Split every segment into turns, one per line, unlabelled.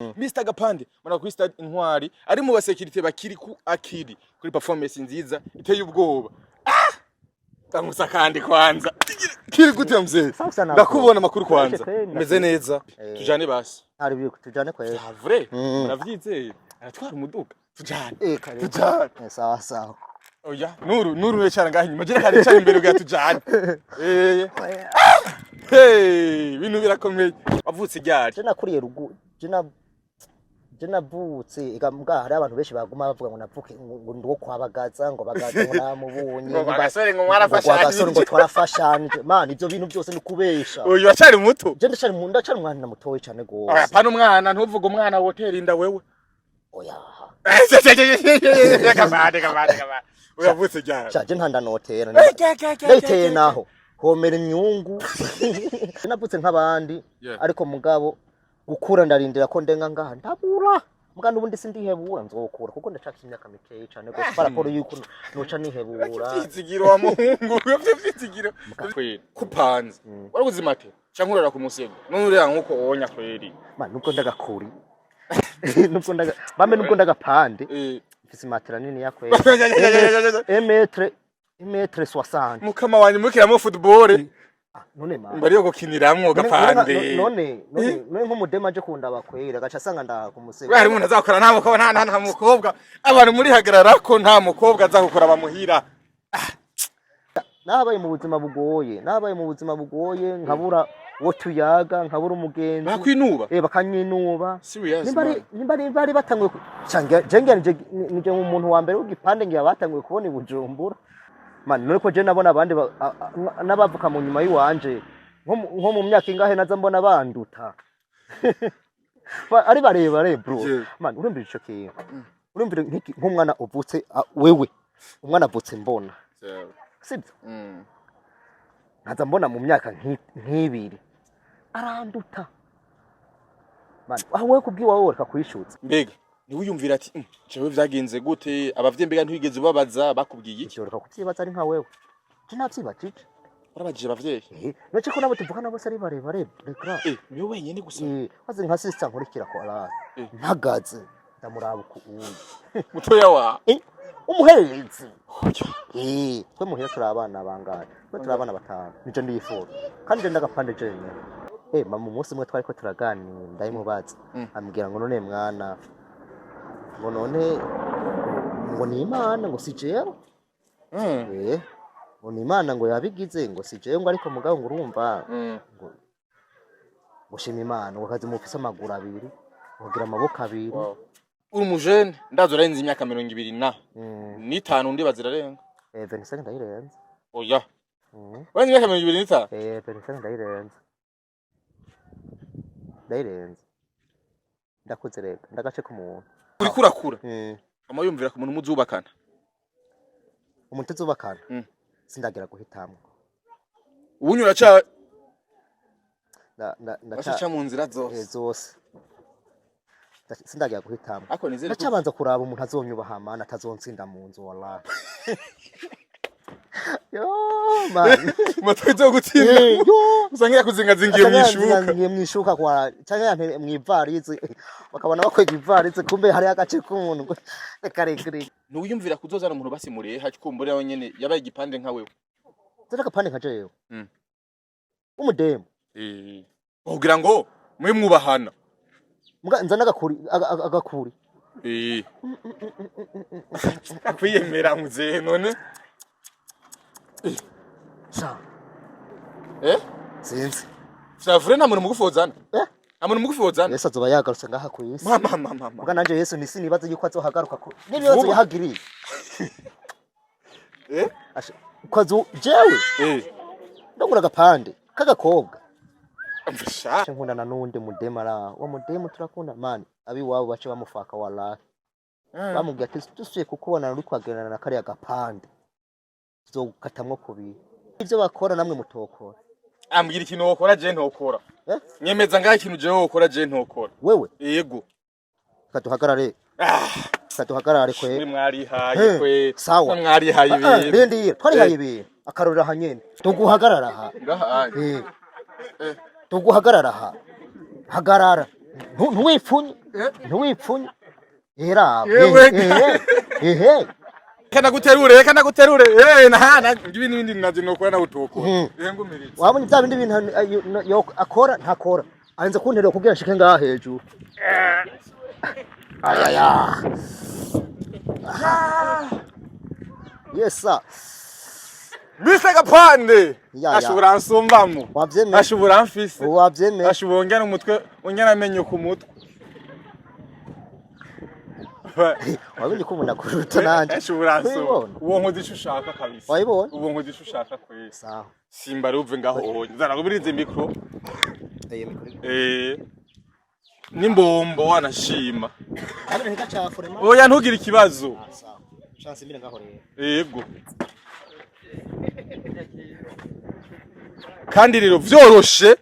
Mr Gapande mara kuri stade Intwari ari mu basekirite bakiri ku akiri kuri performance nziza iteye ubwoba. Ah! Ndamusa kandi kwanza. Kiri gute, mzee?
Sawa sana.
Ndakubona, amakuru kwanza.
Kweli,
Meze neza.
Eh.
Tujane basi.
Hari ibyo tujane kweli.
Ah, vrai?
Mm.
Muravyizeye? Aratwara umuduga. Tujane.
Eh, kare.
Tujane.
Eh, sawa sawa.
Oya, Nuru, Nuru wicara ngaho inyuma. Jere kare wicara imbere ugira tujane. Eh. Hey, ibintu birakomeye. Wavutse ryari?
Je nakuriye rugu, je navutse ega mbwa hari abantu benshi baguma bavuga ngo navuke ngo ndi uwo kwa Bagaza, ngo Bagaza ngo namubonye.
Ngo Bagasore ngo mwarafashanije.
Ngo Bagasore ngo twarafashanije. Man, ivyo bintu byose ni kubesha.
Uyu wacari muto.
Je ndacari umwana mutoyi cane
Oya,
gose.
pana umwana, ntuvuge umwana wotera inda wewe.
Oya.
Kamande, kamande, kamande. Uyavutse ryari?
Sha, je ntandanotera. Ndayiteye naho homera imyungu. Navutse nk'abandi, ariko mugabo gukura ndarindira ko ndenga ngaha ndabura. Muga n'ubundi sindihebura, nzokura kuko ndacafise imyaka mikeyi cane gose par rapport yuko noca nihebura.
Ivyizigiro wa muhungu, ivyo vyizigiro. Kweli, kupanze. Waraguze mate canke urara ku musego? None urera nkuko wonya kweli.
Ma nubwo ndagakuri, nubwo ndaga bambe, nubwo ndagapande, mfise imatera nini ya kweli, 1 mètre 60.
Mukama wanje, mukiramo football.
Ah, none ma
Mba ariyo gukiniramwo gapande.
None nk'umudema aje kundaba kwera agaca asanga ndaha ku musego.
Hari umuntu azakora nta mukobwa, nta mukobwa. Abantu muri hagarara ko nta mukobwa azakukora bamuhira.
Nabaye mu buzima bugoye, nabaye mu buzima bugoye, nkabura uwo tuyaga, nkabura umugenzi.
Bakwinuba.
Eh, bakanyinuba.
Serious?
Nimba ari
Man.
nimba ari batanguye cange nije umuntu wa mbere w'igipande ngira batanguye kubona i Bujumbura. Man, none ko je nabona abandi n'abavuka mu nyuma y'iwanje nko mu myaka ingahe naza mbona banduta ari barebare, bro. Man, urumvira ico kintu, urumvira nk'umwana uvutse, wewe umwana avutse mbona, sibyo? Nkaza mbona mu myaka nk'ibiri aranduta. Man, aho wewe kubwiwawe woreka kwishutsa.
Mbega ntiwiyumvira ati: "Jewe vyagenze gute?" Abavyeyi mbega ntiwigeze ubabaza? Bakubwiye iki?
Ivyo reka kuvyibaza ari nka wewe, je navyibajije.
Warabajije abavyeyi?
Eh, noce ko nabo tuvukana bose ari barebare reka.
Eh, niwe wenyene gusa?
Eh, maze nka sister nkurikira ko araza, mpagaze ndamuraba uku uyu.
Mutoya wa
Eh, umuhererezi. Eh, twe muhira turi abana bangahe? Twe turi abana batanu, nije ndiyifura kandi je ndagapande jenyene. Eh, mama umunsi umwe twariko turaganira ndayimubaza, ambwira ngo none mwana, ngo none ngo ni Imana, ngo si jewe. Eh, ngo ni Imana ngo yabigize, ngo si jewe, ngo ariko mugabo ngo urumva, ngo ngo shima Imana, ngo kazi mufise amaguru abiri, ngo amaboko abiri.
Wow. Uri umujene, ndazi urarenze imyaka 25 n'itanu, ndibaza irarenga.
Eh, 25 ndayirenze.
Oya, urenze imyaka 25.
Eh, 25 ndayirenze, ndayirenze, ndakuze reka ndagace k'umuntu.
Uriko urakura. Ama yumvira ku muntu muzubakana?
Umuntu tuzubakana? Sindagira guhitamwo.
Ubunye uraca
Ndaca
bacaca mu nzira
eh,
zose.
Zose. Sindagira guhitamwo.
Ariko nizere ko
Ndacabanza kuraba umuntu azonyubaha, mana, atazonsinda mu nzu, wallahi. Yo man.
Moto izogutsinda.
Eh, yo.
Usanga yakuzingazingiye mw'ishuka.
Ngiye mwishuka kwa canke yantere mw'ivarize, bakabona bakwega ivarize, kumbe hari agace k'umuntu. Reka reka reka.
Ntiwiyumvira kuzozana umuntu basi mureha, kumbura we nyene yabaye igipande nka wewe?
Zera agapande nka jewe? Umudemu?
Eh, kugira ngo mube mwubahana.
Muga nzana agakuri agakuri.
Eh, akwiyemera muzehe none.
Sha.
Eh.
Sinzi.
Vya vrai, nta muntu mugufi wozana?
Eh?
Nta muntu mugufi wozana?
Yesu azoba yagarutse ngaha ku isi.
Mama, mama, mama.
Muga nanje Yesu nisi nibaze yuko azohagaruka ko n'ibibazo
Vuba.
yahagiriye.
Eh.
Ko azo jewe ndagura agapande k'agakobwa.
Sha.
Nce nkundana n'uwundi mudemu araho, uwo mudemu turakunda, man, abiwabo bace bamufaka, wallahi. Bamubwiye ati dusuye kukubona uri kwagerana na kariya gapande, tuzogukatamwo kubiri. Ivyo bakora namwe mutokora.
Ambwira ikintu wokora je ntokora.
Eh?
Nyemeza ngaho ikintu jewe wokora je ntokora.
Wewe?
Yego.
Reka duhagarare.
Ah.
Reka duhagarare
Mwe
kwe.
mwarihaye
Eh,
kwe.
sawa.
Mwe mwarihaye
Ah, ah,
ibintu.
rindira, twarihaye ibintu. Akarorero aha nyene tuguhagarara aha.
Ngaha anye.
Eh. Tuguhagarara aha, hagarara. Ntuwipfunye, ntuwipfunye, era.
Yewe.
Ehe.
Kana guterure, kana guterure. Eh, na ngibi n'ibindi naje nokora nawe utokora. Eh, ngumiritse.
Wabonye bya bindi bintu yo akora ntakora, arenze kunterera kugira nshike ngaha hejuru. Ayaya, yes sir.
Mr. Gapande.
Ya, ya.
Ashobora ansumbamo.
Wavyemeye.
Ashobora amfise.
Wavyemeye.
Ashobora ongera umutwe, ongera amenyo ku mutwe.
Wabonye ko umuntu akuruta nanje.
Ashobora ansumba.
Wayibona?
Uwo nkoze ico ushaka kabisa.
Wayibona?
Uwo nkoze ico ushaka kweli.
Sawa.
Simba ruve ngaho onye. Zarakubirize micro.
Iyo mikoro.
Eh. N'imbombo wanashima.
Kandi ntigacafure ma.
Oya, ntugire ikibazo.
Sawa, chance imbere ngaho rero.
Yego. Kandi rero vyoroshe,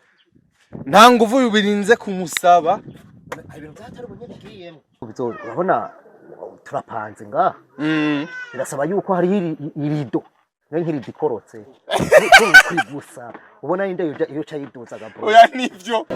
nta nguvu birinze kumusaba.
Urabona turapanze ngaha. Birasaba yuko hariho irido nayo nk'irido ikorotse kuri gusa ubona inde iyo uca yiduzaga, bro.
Oya, nivyo.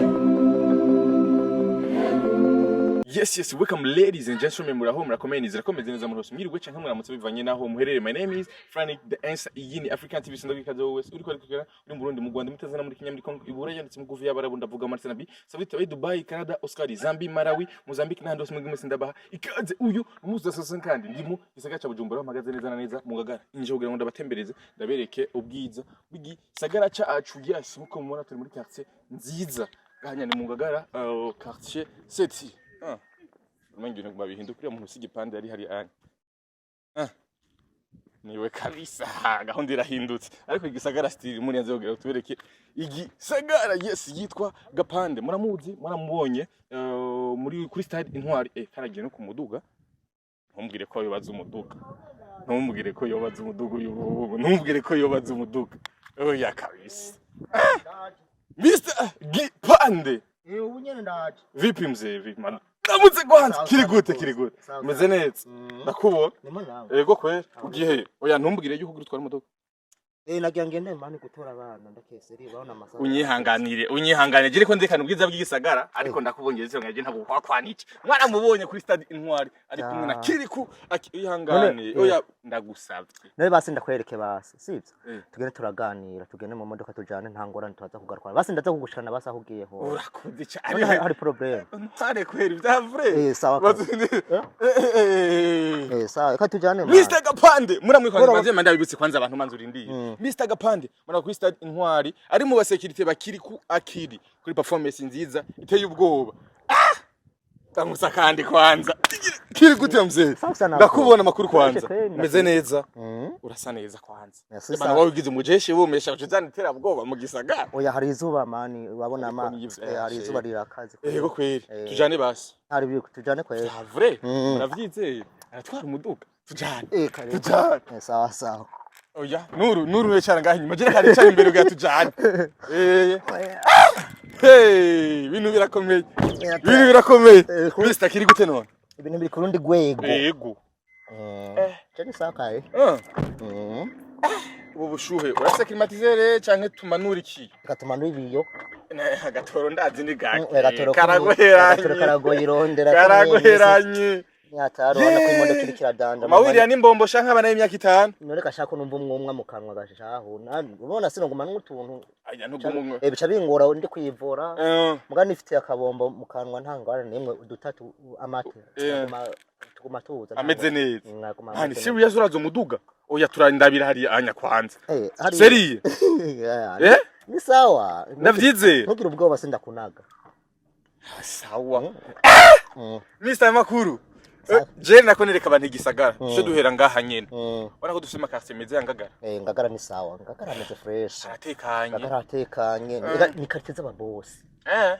Yes, welcome ladies and gentlemen, muraho, murakomeye, nizera ko meze neza muri hose. Mwiriwe canke muramutse bivanye naho muherereye. My name is Frank the Answer. Iyi ni African TV, sindabika ikaze wowe wese uriko ariko uri mu Burundi, mu Rwanda, muri Tanzania, muri Kenya, muri Congo, i Buraya ndetse mu Guvu y'Abarabu, ndavuga muri Senegal, Saudi Arabia, Dubai, Canada, Oscar, Zambia, Malawi, Mozambique n'ahandi hose mwese ndabaha ikaze. Uyu muzi dasasa kandi ndi mu gisagara ca Bujumbura, aho mpagaze neza na neza mu Ngagara. Inje kugira ngo ndabatembereze, ndabereke ubwiza bw'igisagara cacu. Yes, nkuko mubona turi muri quartier nziza. Gahanya ni mu Ngagara, quartier 7. Ah. Umenga ibintu babihinduka, uriya muntu usiga ipande yari hari anya. Ah. Niwe kabisa, gahunda irahindutse. Ariko igisagara style muri yanze kugira ngo tubereke igisagara, yes, yitwa Gapande. Muramuzi, muramubonye muri kuri stade Intwari, karagiye no ku muduga. Ntumbwire ko yobaza umuduga. Ntumbwire ko yobaza umuduga uyu. Ntumbwire ko yobaza umuduga. Oya kabisa. Ah! Mr. Gipande.
Eh, ubu nyene ndaje.
Vipi mzee, vipi man? Ndamutse kwanza.
Sawa,
Kiri
sawa,
gute,
sawa.
kiri gute?
Sawa,
Meze neza. Ndakubona.
Nimo nawe.
Yego kweli. Ugiye he? Oya, ntumbwire yuko ugira utwara imodoka.
Eh, nagira ngende mani gutora abana, ndakeseri urabona amasaha.
Unyihanganire, unyihanganire. Je riko ndekana ubwiza bw'igisagara, ariko ndakubonye ngaje ntabwo kwakwanica. Mwaramubonye kuri stade Intwari ari kumwe na
Ah.
Kiriku. Ihangane.
None-
Oya, ndagusabye.
Nawe basi ndakwereke basi, sivyo?
Eh.
Tugende turaganira, tugende mu modoka tujane, nta ngorane, tuza kugaruka basi, ndaza kugushikana basi aho ugiye ho.
Urakoze cyane.
None hari problème?
Ntware kweli bya vrai.
Eh, sawa. Eh?
Eh.
Eh, sawa, reka tujane man.
Mr. Gapande muramwe kwanza
Ora-
manze manda bibutse kwanza abantu manze urindiye. Mr. Gapande mura kuri stade Intwari ari mu basekirite bakiri ku akiri kuri performance nziza iteye ubwoba. Ah! Ndamusa kandi kwanza. Kiri gute mzee?
Sawa sana.
Ndakubona, amakuru kwanza.
Kweli,
Meze neza. Urasa neza kwanza.
Merci.
Bana
Sana.
wawe ugize umujeshi wumesha ucuzana iterabwoba mu gisagara.
Oya, hari izuba mani, urabona ama
Ariko ni-
eh, hari izuba rirakaze.
Yego kweli.
Eh.
Tujane basi.
Hari biri tujane kweli.
Ah, vrai. Uravyizeye? Aratwara umuduga. Tujane.
Eh, kare.
Tujane.
Eh, sawa sawa.
Oya, Nuru, Nuru wicara ngaho inyuma, jere kare wicara imbere ugira tujane. Eh. Hey, ibintu birakomeye. Ibintu birakomeye.
Eh,
Mr. Kiri gute none?
Ibintu biri ku rundi rwego.
Yego.
Je ni sawa kaye.
Ah, ubu bushuhe, urafise climatiseur canke tumanura iki?
Reka tumanure ibiyo.
Agatoro ndazi ni gake.
Agatoro
Karagoheranye.
karagoye irondera.
Karagoheranye.
Nyataro urabona ko imodoka iriko iradanda.
Amawiriya n'imbombo shanka abana y'imyaka 5.
None gashaka numva umwumwa mu kanwa gashaho. Ubona sinoguma n'utuntu.
Aya ntugumwe.
Eh, bica bingora ndi kwivura.
Eh,
Muga nifitiye akabombo mu kanwa, nta ngorane n'imwe, udutatu amate.
Eh.
Tuguma tuza.
Ameze neza.
Naguma
Hani
ameze neza.
serious, uraza umuduga? Oya, turandabira hariya anya kwanza.
Eh, hari
Sérieux?
Yeah,
Eh?
ni sawa.
Ndavyizeye.
Ntugire ubwoba, sindakunaga.
Sawa. Mr. Makuru.
Sawa.
Je nako nereka abantu igisagara. Tuje duhera ngaha nyene. Ubona ko dufise ama quartier meza ya Ngagara.
Eh, Ngagara ni sawa. Ngagara ameze fresh.
Aratekanye.
Ngagara atekanye. Ega, ni quartier z'ababosi.
Eh.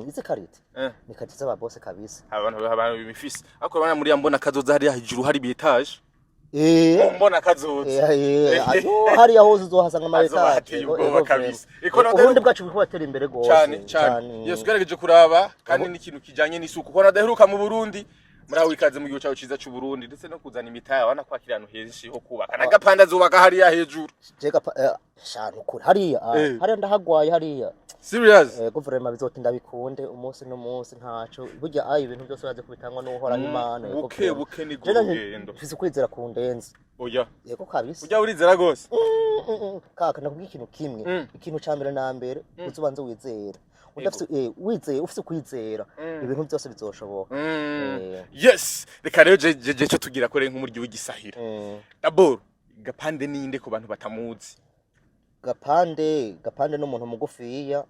Izi quartier.
Eh.
Ni quartier z'ababosi kabisa.
Abantu bifise. Ariko urabona muri ya mbona kazoza hariya hejuru hari bi étage.
Eh.
Mbona kazoza.
Eh, eh, ayo hariya hose uzohasanga ama
Hazoba
étage.
hateye ubwoba kabisa. Ikono
Uburundi bwacu buriko buratera imbere gose.
Cyane cyane. Yes, ugerageje kuraba kandi n'ikintu kijanye n'isuku. Ko nadaheruka mu Burundi. Muri ikaze mu gihugu cyawe ciza cy'u Burundi, ndetse no kuzana imitahe, abana kwakira ahantu henshi ho kubaka. Na Gapanda zubaka hariya hejuru.
Jega shanu kure hariya, hariya ndahagwaye hariya.
Serious?
Guverinoma bizotinda bikunde umunsi n'umunsi, ntaco burya ayo ibintu byose baze kubitangwa n'uhoraho Imana. Yego,
Buke
vraiment.
buke ni
Je nanje
rugendo.
mfise ukwizera kundenze.
Oya.
Yego kabisa.
Ujya urizera gose.
Kaka, nakubwiye ikintu kimwe. Ikintu ca mbere na mbere, uzubanze wizera. Udafise wizeye, ufise kwizera, ibintu byose bizoshoboka.
Yes, reka rero je cyo tugira kore nk'umuryi w'igisahira. D'abord, Gapande ninde ku bantu batamuzi?
Gapande, Gapande n'umuntu mugufiya,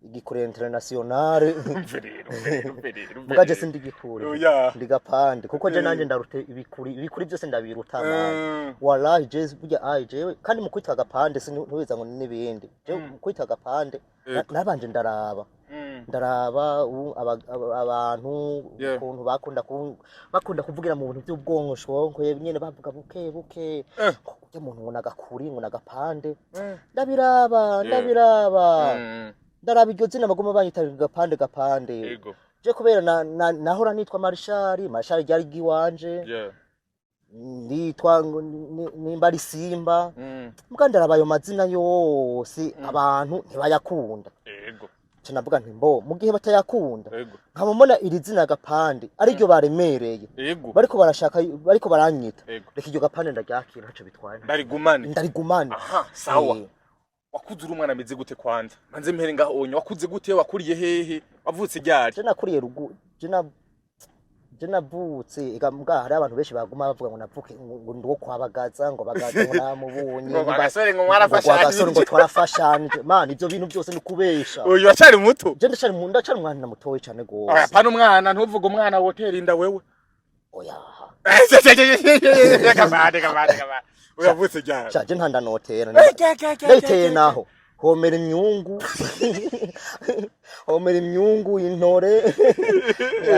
igikure internationale.
Umve rero, umve rero, umve rero, umve
Mugaje
rero.
sindi gikure.
Oya.
Ndi Gapande kuko je nanje ndarute ibikuri, ibikuri byose ndabiruta, man. Wallahi je burya ai jewe kandi mu kwitwa Gapande sintubiza ngo n'ibindi. Je mu kwitwa Gapande nabanje ndaraba, ndaraba abantu ukuntu bakunda bakunda kuvugira mu bintu by'ubwonko shonko nyene, bavuga buke buke. Ujya muntu ngo nagakuri, ngo nagapande, ndabiraba, ndabiraba, ndaraba iryo zina baguma banyita Gapande, Gapande. Je kubera nahora nitwa Marshali, Marshali ryari ry'iwanje. Nditwa ngo nimba ari Simba. Mbwa ndaraba ayo mazina yose abantu ntibayakunda. Nca navuga nti mbo mu gihe batayakunda, nkaba mbona iri zina Gapande ariryo baremereye, bariko barashaka, bariko baranyita, reka iryo Gapande ndaryakira, ntaco bitwaye.
Ndarigumane.
Ndarigumane.
Aha, sawa. Wakuze uri umwana ameze gute kwanza? Manze mpere ngaho onye, wakuze gute, wakuriye hehe, wavutse ryari?
Je nakuriye rugu, je navutse ega mbwa hari abantu benshi baguma bavuga ngo navuke ngo ndi uwo kwa Bagaza, ngo Bagaza ngo namubonye.
Ngo Bagasore ngo mwarafashanije.
Ngo Bagasore ngo twarafashanije, man, ivyo bintu byose ni kubesha.
Uyu wacari muto.
Je ndacari umwana mutoyi cane
Oya,
gose.
pana umwana, ntuvuge umwana, wotera inda wewe.
Oya.
Gapande, Gapande, Gapande. Uyavutse ryari?
Sha, je ntandanotera ndayiteye naho homera imyungu, homera imyungu intore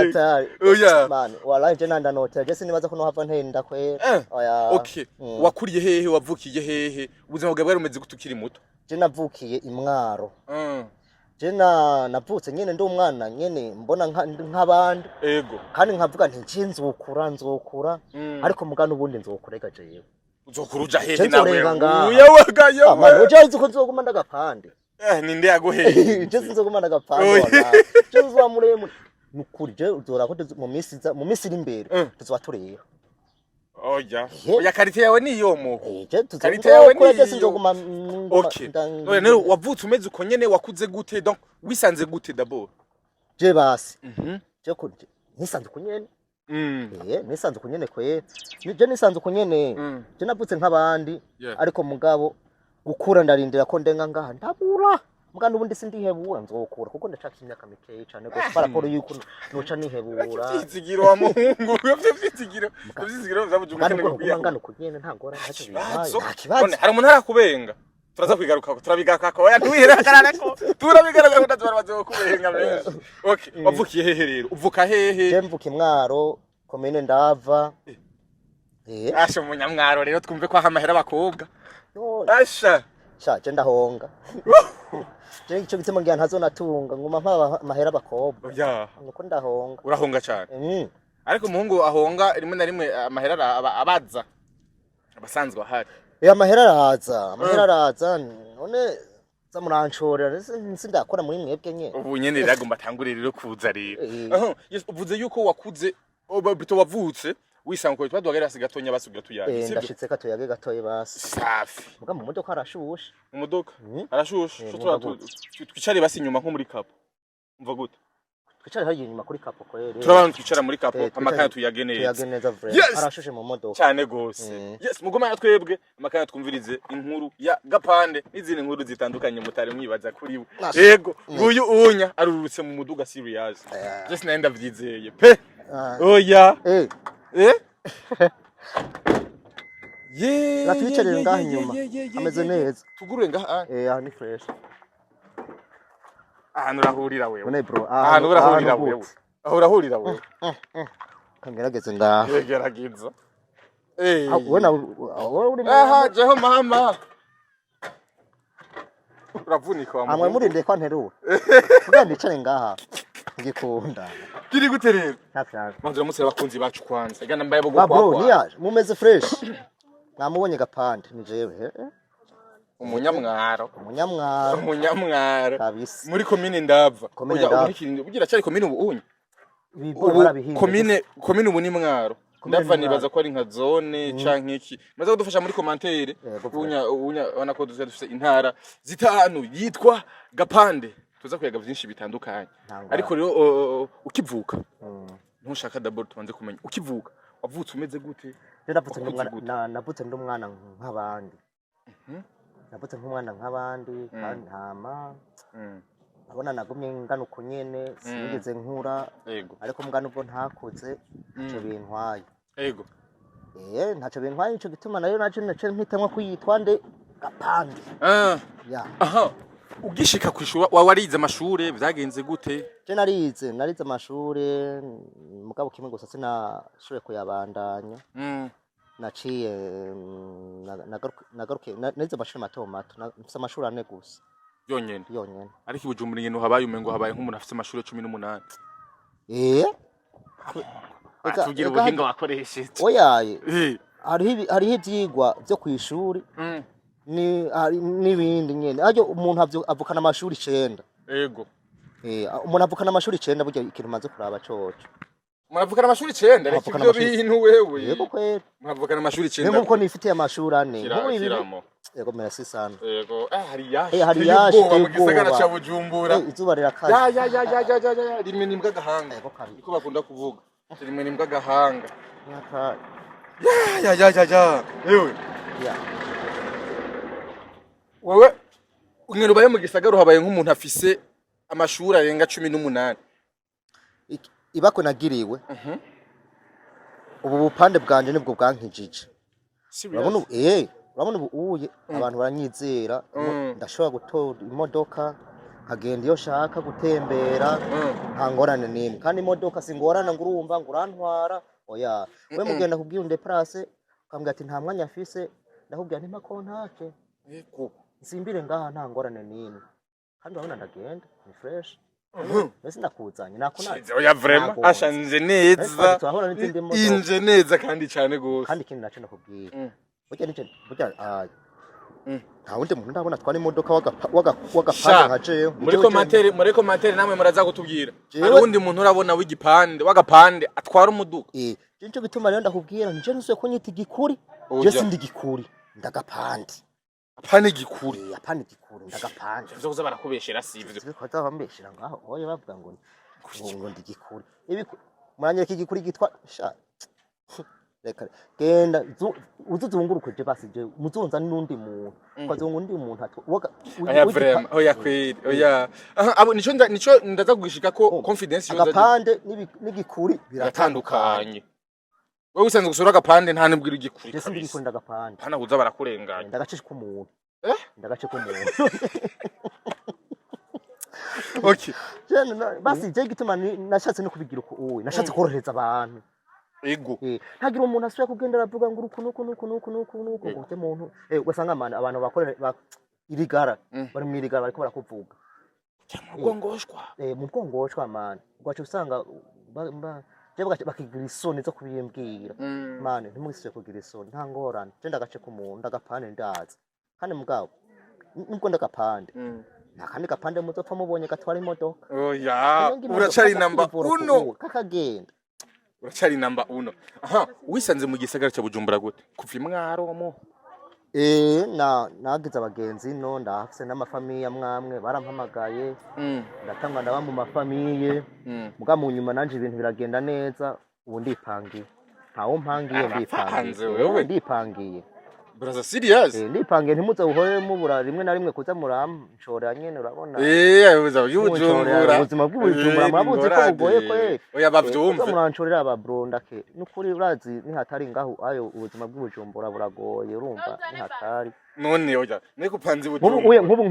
atari.
Oya.
Man, wallahi je ntandanotera, je sinibaza ko nohava ntenda kwera. Oya.
Okay. Wakuriye hehe, wavukiye hehe, ubuzima bwawe bwari bumeze gute ukiri muto?
Je navukiye imwaro. Je navutse nyene ndi umwana nyene mbona nk'abandi, kandi nkavuga nti nje nzokura, nzokura. Ariko muga n'ubundi nzokura ega jewe.
Uzokura uja hehe
Je
nawe?
nzorenga ngaha.
Uya wagayo.
Ah, man, uje uzi ko nzoguma ndagapande?
Eh, ninde yaguheye?
Je sinzoguma ndagapande.
Oya.
Wallahi je nzoba muremure nukuri, je uzora ko mu minsi iza, mu minsi iri imbere, tuzoba tureba.
Oya.
Ye.
Oya, qualité yawe niyo moko.
Je
Qualité yawe
tuzokura, je
niyo.
sinzoguma
Okay. None rero wavutse umeze uko nyene, wakuze gute, donc wisanze gute d'abord?
Je basi je ko nisanze uko nyene. Nisanze uko nyene kwe. Je nisanze uko nyene. Je navutse nk'abandi, ariko mugabo gukura ndarindira ko ndenga ngaha ndabura. Muga n'ubundi sindihebura, nzokura kuko ndacafise imyaka mikeyi cane gose par rapport yuko noca nihebura.
Ivyizigiro wa muhungu, ivyo vyizigiro, ivyizigiro vyabuje.
Kandi
umukene
ubwo
kwiyahura.
ngana uko nyene nta ngorane, ntacyo bintwaye.
Kibazo.
Nta kibazo.
None hari umuntu arakubenga? Turaza kwigarukako, turabigarukako. Oya, ntiwihererako, turabigarukako, ndazi barabaze kukubenga benshi. Okay, wavukiye hehe rero, uvuka hehe?
Je mvuka imwaro, komine Ndava.
Asha, umunyamwaro rero, twumve ko aha amahera abakobwa.
No,
asha.
Sha, je ndahonga. Je ico gituma ngira ntazonatunga, nguma mpa amahera abakobwa.
Oya.
Nuko ndahonga.
Urahonga cane? Ariko umuhungu ahonga rimwe na rimwe amahera abaza abasanzwe ahari.
Amahera araza, amahera araza, none za muranshorera sindakora muri mwebwe nyene.
Ubu nyene rero agomba atangure rero kuza rero.
Eh.
Aha, yes, uvuze yuko wakuze bito wavutse wisanga ko twaduhagarara hasi gatonya basugira tuyaye, sibyo?
Ndashitse katuyage gatoyi basi.
Safi.
Muga mu modoka harashushe.
Mu modoka arashushe?
Eh,
Sho
mwumva
tura
gute?
twicare basi inyuma nko muri capot, umva gute?
Twicare hariya inyuma kuri capot kweri.
Turabana twicara muri capot.
Eh,
amakanya tuyage neza.
Tuyage neza vraiment.
Yes!
Harashushe mu modoka.
Cyane gose. Yes, mugumana twebwe amakanya twumvirize inkuru ya Gapande n'izindi nkuru zitandukanye mutari mwibaza kuri we.
Nasha.
Yego, nguyu unya arurutse mu muduga, serious. Je sinari ndavyizeye pe.
Ah.
Oya.
Eh,
eh ye.
Natwicarire
ye,
ngaha
ye,
inyuma.
ye, ye, ye,
Ameze
ye.
neza.
Tugurure ngaha, ah.
Eh, aha ni fresh.
Ahantu urahurira wewe.
None bro,
ahantu urahurira
ahantu
wewe.
gute?
Aho urahurira wewe.
Kangerageze ngaha.
Yegerageza, eh.
Ah, wowe nawe wowe uri
Aha jeho mama uravunika wa
Amwe
muhungu.
murindire ko nterura. Kugira nicare ngaha. Ngikunda.
Kiri gute rero?
Ntavyaga.
Manzi, uramutse abakunzi bacu kwanza. Igana mbaye bugo
Ba bro,
kwa.
niyaje mumeze fresh. Mwamubonye Gapande, ni jewe.
Umunyamwaro.
Umunyamwaro.
Umunyamwaro.
Kabisa.
Muri komine Ndava.
Komine
Oya,
Ndava.
ubu ugira cyari komine ubu unye.
Ibigori
Ubu
barabihinze.
komine ubu ni Mwaro.
Komine
Ndava
ni
nibaza
Mwaro.
ko ari nka zone canke iki. Maze kudufasha muri commentaire.
Yego.
Unya ubona ko dufite intara zitanu yitwa Gapande. Tuza kuyaga vyinshi bitandukanye.
Nta ngorane.
Ariko rero ukivuka, ntushaka d'abord tubanze kumenya ukivuka wavutse umeze gute?
Je navutse ndi
Wakuze
umwana
gute?
navutse ndi umwana nk'abandi. Navutse nk'umwana nk'abandi kandi ntama urabona nagumye ngana uko nyene, sinigeze nkura. Ariko mbwa nubwo ntakuze, ntaco bintwaye. Ntaco bintwaye, nico gituma nayo naje nace mpitamwo kwiyitwa nde? Gapande. Ya.
Aha, ugishika kwishura wa warize amashure, vyagenze gute?
Je narize amashure, mugabo kimwe gusa sinashoboye kuyabandanya. Naciye nagarukiye narize amashuri mato mato, mfise amashuri ane gusa.
Yonyene?
Yonyene.
Ariko i Bujumbura ingene habaye, umengo habaye nk'umuntu afise amashure 18. Atubwira ubuhinga wakoresheje.
Oyaye, hariho ivyigwa vyo kw'ishuri ni hari n'ibindi nyene aryo umuntu avukana amashuri 9. Umuntu avukana amashuri 9, burya ikintu maze kuraba coco.
Muravukana amashuri 9? Reka
Muravukana
ivyo
amashuri-
bintu wewe.
Yego kweri.
Muravukana amashuri
Niyo
9.
nkuko nifitiye amashuri ane.
Kira,
Nk'ubu ibi
kiramo.
Yego, merci sana.
Yego, hari yashi.
Hari
Iteye
yashi,
ubwoba mu
iteye
gisagara
ubwoba.
ca Bujumbura.
Izuba rirakaze.
Ya ya ya ya ya ya ya, rimwe nimbwa gahanga.
Yego kabiri.
Niko bakunda kuvuga. Rimwe nimbwa gahanga.
Nyaka.
Ya ya ya ya ya. Yewe.
Ya.
Wewe umwe ubaye mu gisagara habaye nk'umuntu afise amashuri arenga 18.
Ibako nagiriwe. Ubu bupande bwanje nibwo bwankijije. Urabona ubu urabona ubu uye abantu baranyizera. Ndashobora gutora imodoka nkagenda iyo nshaka gutembera, nta ngorane n'imwe. Kandi imodoka singorana ngo urumva ngo urantwara, oya. We mugenda kubwira unde place, ukambwira ati nta mwanya afise, ndakubwira nti mpa contact, nsimbire ngaha, nta ngorane n'imwe. Kandi urabona ndagenda ni fresh. Mbese ndakuzanye nakunaje.
Oya, vraiment.
Nagonze.
Ashanje neza.
Turahura n'izindi modoka.
Inje neza kandi cyane gose.
Kandi ikindi naco ndakubwira, burya nije burya nta wundi muntu ndabona atwara imodoka w'agapande
Sha,
nka jewe.
muri commentaire, muri commentaire namwe muraza kutubwira.
Jewe-
Hari uwundi muntu urabona w'igipande, w'agapande atwara umuduga?
Je nico gituma rero ndakubwira nje ntusuye kunyita igikuri.
Oya.
Je sindi igikuri, ndagapande.
Apana igikuri.
Apana igikuri, ndagapande.
Ivyo kuza barakubeshera sivyo.
Sibiko bazabambeshera ngaho oya, bavuga ngo ndi igikuri. Ibi muranyereka igikuri gitwa sha, reka genda uzuzunguruke. Je basi je muzonza n'undi muntu, ukazunga undi muntu
Oya, vraiment, oya kweli, oya. Aha, abo nico nico ndaza kugishika ko confidence yoza.
Agapande n'igikuri
Biratandukanye. Wewe usanzwe gusura agapande, nta nibwira igikuri
Je sindi
kabisa.
igikuri, ndagapande.
Pana kuza barakurenganya.
Ndagace k'umuntu.
Eh?
Ndagace k'umuntu.
Okay.
Basi je gituma nashatse no kubigira uko uwe nashatse korohereza abantu. Ntagira umuntu asubira kugenda aravuga ngo uku nuku nuku nuku nuku nuku, ngo ute muntu ugasanga abantu bakorera irigara, bari mu irigara bariko barakuvuga.
Mugongoshwa.
Mu bwongoshwa man, ugaca usanga je bakagira isoni zo kubimbwira. Man, ntimugisubire kugira isoni, nta ngorane. Je ndagace k'umuntu, ndagapande, ndazi. Kandi mugabo nubwo ndagapande, nta kandi gapande muzopfa mubonye gatwara imodoka.
Oya,
Umenga imodoka
uracari namba
kakivura
uno.
kuguwe, kakagenda.
Uracari namba uno. Aha, wisanze mu gisagara ca Bujumbura gute? Kuva imwaro mo.
Na nagize abagenzi no ndahafise n'amafamiye amwamwe barampamagaye, ndatangwa ndaba mu mafamiye. Muga mu nyuma nanje ibintu biragenda neza, ubu ndipangiye, ntawo mpangiye, ndipangiye.
Arapanze wewe.
Ndipangiye.
Brother, serious?
Ndipangiye, ntimuze buhore mubura rimwe na rimwe kuza muramshorera nyene, urabona.
Ubuzima bw'Ubujumbura.
Ubuzima bw'Ubujumbura murabuzi ko bugoye kweli.
Oya, bavyumve.
Kuza muranshorera aba ndake nukuri, urazi nihatari ngaho ayo ubuzima bw'Ubujumbura buragoye, urumva nihatari.
None oya, niko upanze
Nk'ubu uye
Bujumbura.
nk'ubu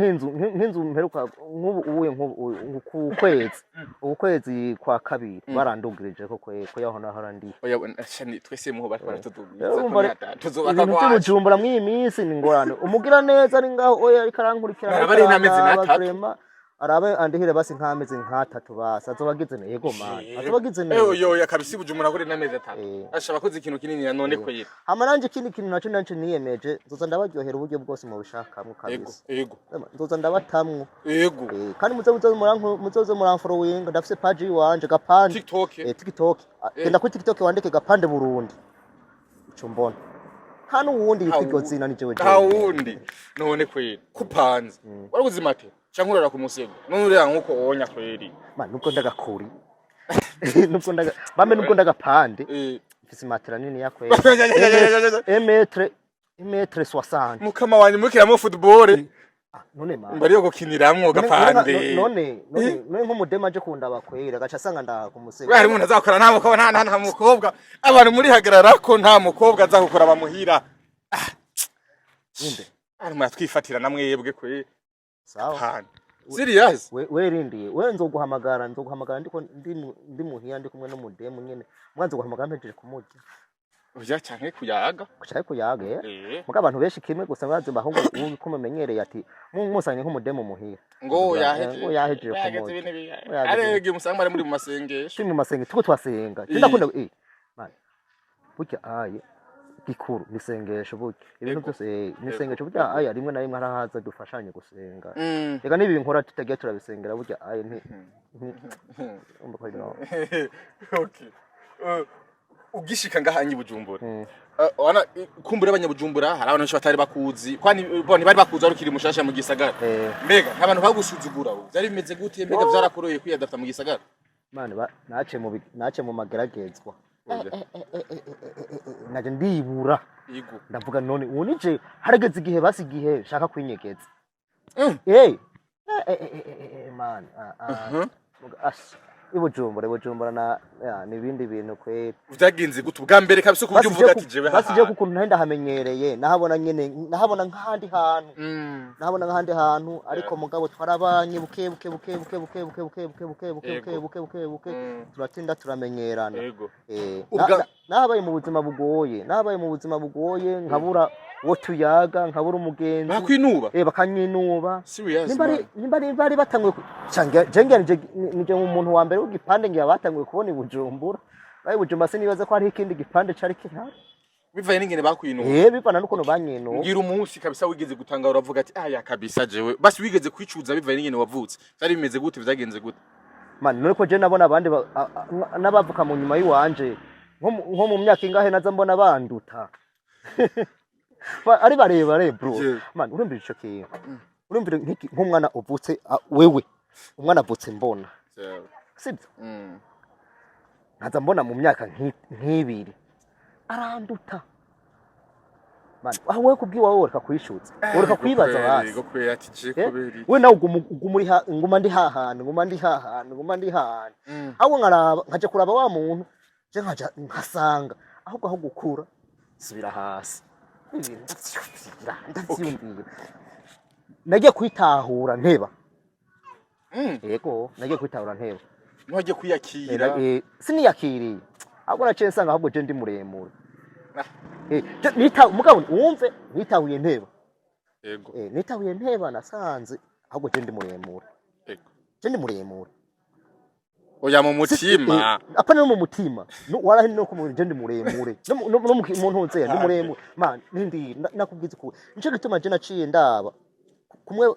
nk'inzu mperuka nk'ubu uye nk'ubu ku kwezi, ubu kwezi kwa kabiri barandugirije ko kwe ko yaho nahora ndi.
Oya, shani twese muho bariko baratudugiriza ko
Urumva
tuzubaka
ibintu
kwacu.
by'Ubujumbura mw'iyi minsi ni ingorane. Umugira neza ari ngaho oya ariko arankurikirana,
Baraba
ariko
ari n'amezi
arandaba
n'atatu.
vraiment. Arabe andihire basi nk'amezi nk'atatu, basi azoba agize neza. Yego man, azoba agize neza.
Eyo yo ya kabisa, Bujumbura kuri n'amezi 3. Asha bakoze ikintu kinini ya none kwera.
Hama nanje ikindi kintu naco nanje niyemeje, nzoza ndabaryohera uburyo bwose mubishakamwo. Kabisa. Nzoza ndabatamwo. Kandi muzoze muramfollowinga, ndafise page yiwanje, Gapande.
TikTok.
TikTok. Genda kuri TikTok wandike Gapande Burundi, ico mbona nta n'uwundi yitwa iryo zina, ni jewe
Nta
jewe.
wundi none kweri kupanze. Warabuze mate canke urara ku musego? None urera nkuko wonya kweri.
Man, nubwo ndagakuri, nubwo ndaga bambe, nubwo ndagapande, mfise matera nini ya kweri, 1 mètre 60.
Mukama wanje, mukiramo football.
Ah, none man.
Mbari yo gukiniramwo Gapande.
None nk'umudema aje kundaba kwera agaca asanga ndaha ku musego.
We hari umuntu azakora, nta mukobwa, nta mukobwa. Abantu muri hagarara ko nta mukobwa azakukora bamuhira.
Ninde?
Ari muratwifatira na mwebwe kwe.
Sawa.
Hana. Serious?
We rindiye, we nzoguhamagara ndiko ndi muhira, ndi kumwe n'umudemu nyene mwa, nzoguhamagara mpejeje kumurya.
Oya, canke kuyaga.
Kucaye kuyaga, eh.
Eh.
Muga abantu benshi kimwe gusa bazi bahungu uko mumenyereye ati musanye nk'umudemu muhira.
Ngo yahejeje.
Ngo yahejeje
Yageze
kumurya.
ibintu
Ngo yahejeje.
Arege musanga bari muri mu masengesho.
Turi mu masengesho, tuko twasenga. Ndakunda, man, burya aye gikuru ni isengesho, burya ibintu byose, ni isengesho burya. Aya rimwe na rimwe harahaza dufashanye gusenga. Reka n'ibi nkora tutagiye turabisengera, burya aye nti umva ko ari no.
Okay. Ugishika ngaha nyi Bujumbura. Wana kumbura abanyabujumbura, hari abantu benshi batari bakuzi. Kwani bo ntibari bakuzi, wari ukiri mushasha mu gisagara. Mbega nta bantu bagusuzugura, ubu byari bimeze gute? Mbega vyarakoroye kwiyadapta mu gisagara?
Man, nace mu mageragezwa.
Oya.
Naje ndibura.
Yego.
Ndavuga none ubu nije harageze igihe, basi igihe nshaka kwinyegeza. Man, ah, ah. As ibujumbura, ibujumbura na ya, ni ibindi bintu kweri.
Vyagenze gute ubwa mbere kabisa ku buryo
Basi
uvuga
je
ati jewe
basi je kukuntu nari ndahamenyereye, nahabona nyene, nahabona nk'ahandi hantu. Nahabona nk'ahandi hantu, ariko mugabo twarabanye buke buke buke buke buke buke buke buke buke buke buke buke buke buke, turatinda turamenyerana. Nabaye mu buzima bugoye, nabaye mu buzima bugoye, nkabura uwo tuyaga, nkabura umugenzi.
Bakwinuba?
Bakanyinuba.
Serious?
Nimba ari
Man.
nimba ari bari batanguye jenge nije umuntu wa mbere w'igipande ngiye batanguye kubona i Bujumbura. Bayi Bujumbura, sinibaza ko hariho ikindi gipande cari kihari.
Bivaye n'ingene bakwinuba.
Bivana n'ukuntu banyinuba.
Ngira umunsi kabisa wigeze gutanga uravuga ati aya kabisa jewe, basi wigeze kwicuza bivaye n'ingene wavutse, vyari bimeze gute, vyagenze gute?
Man, none ko je nabona abandi n'abavuka mu nyuma y'iwanje, nko mu myaka ingahe, naza mbona banduta. Ari barebare bro. Man, urumvira ico kintu, urumvira nk'umwana uvutse, wewe umwana avutse mbona, sibyo? Nkaza mbona mu myaka nk'ibiri aranduta. Man, aho wewe kubwiwawe woreka kwishutsa, woreka kwibaza basi.
Go kweri ati je
Eh?
kubera iki?
We nawe uguma uri nguma ndi hahandi, nguma ndi hahandi, nguma ndi hahandi. Ahubwo nkaraba, nkaja kuraba wa muntu, je nkaja nkasanga ahubwo aho gukura subira hasi. Ibintu ndavyiyumvira, ndavyiyumvira, nagiye kwitahura nteba. Yego, nagiye kwitahura nteba.
Ntiwagiye kwiyakira?
Siniyakiriye, ahubwo naciye nsanga ahubwo je ndi muremure.
Ah.
Mugabo wumve, nitahuye nteba. Nitahuye nteba, nasanze ahubwo je ndi muremure. Je ndi muremure.
Oya, mu mutima.
Apana no mu mutima. No warahi no ku mubiri je ndi muremure, no mu ntunze ndi muremure man. Nindi nakubwiza uku, nico gituma je naciye ndaba kumwe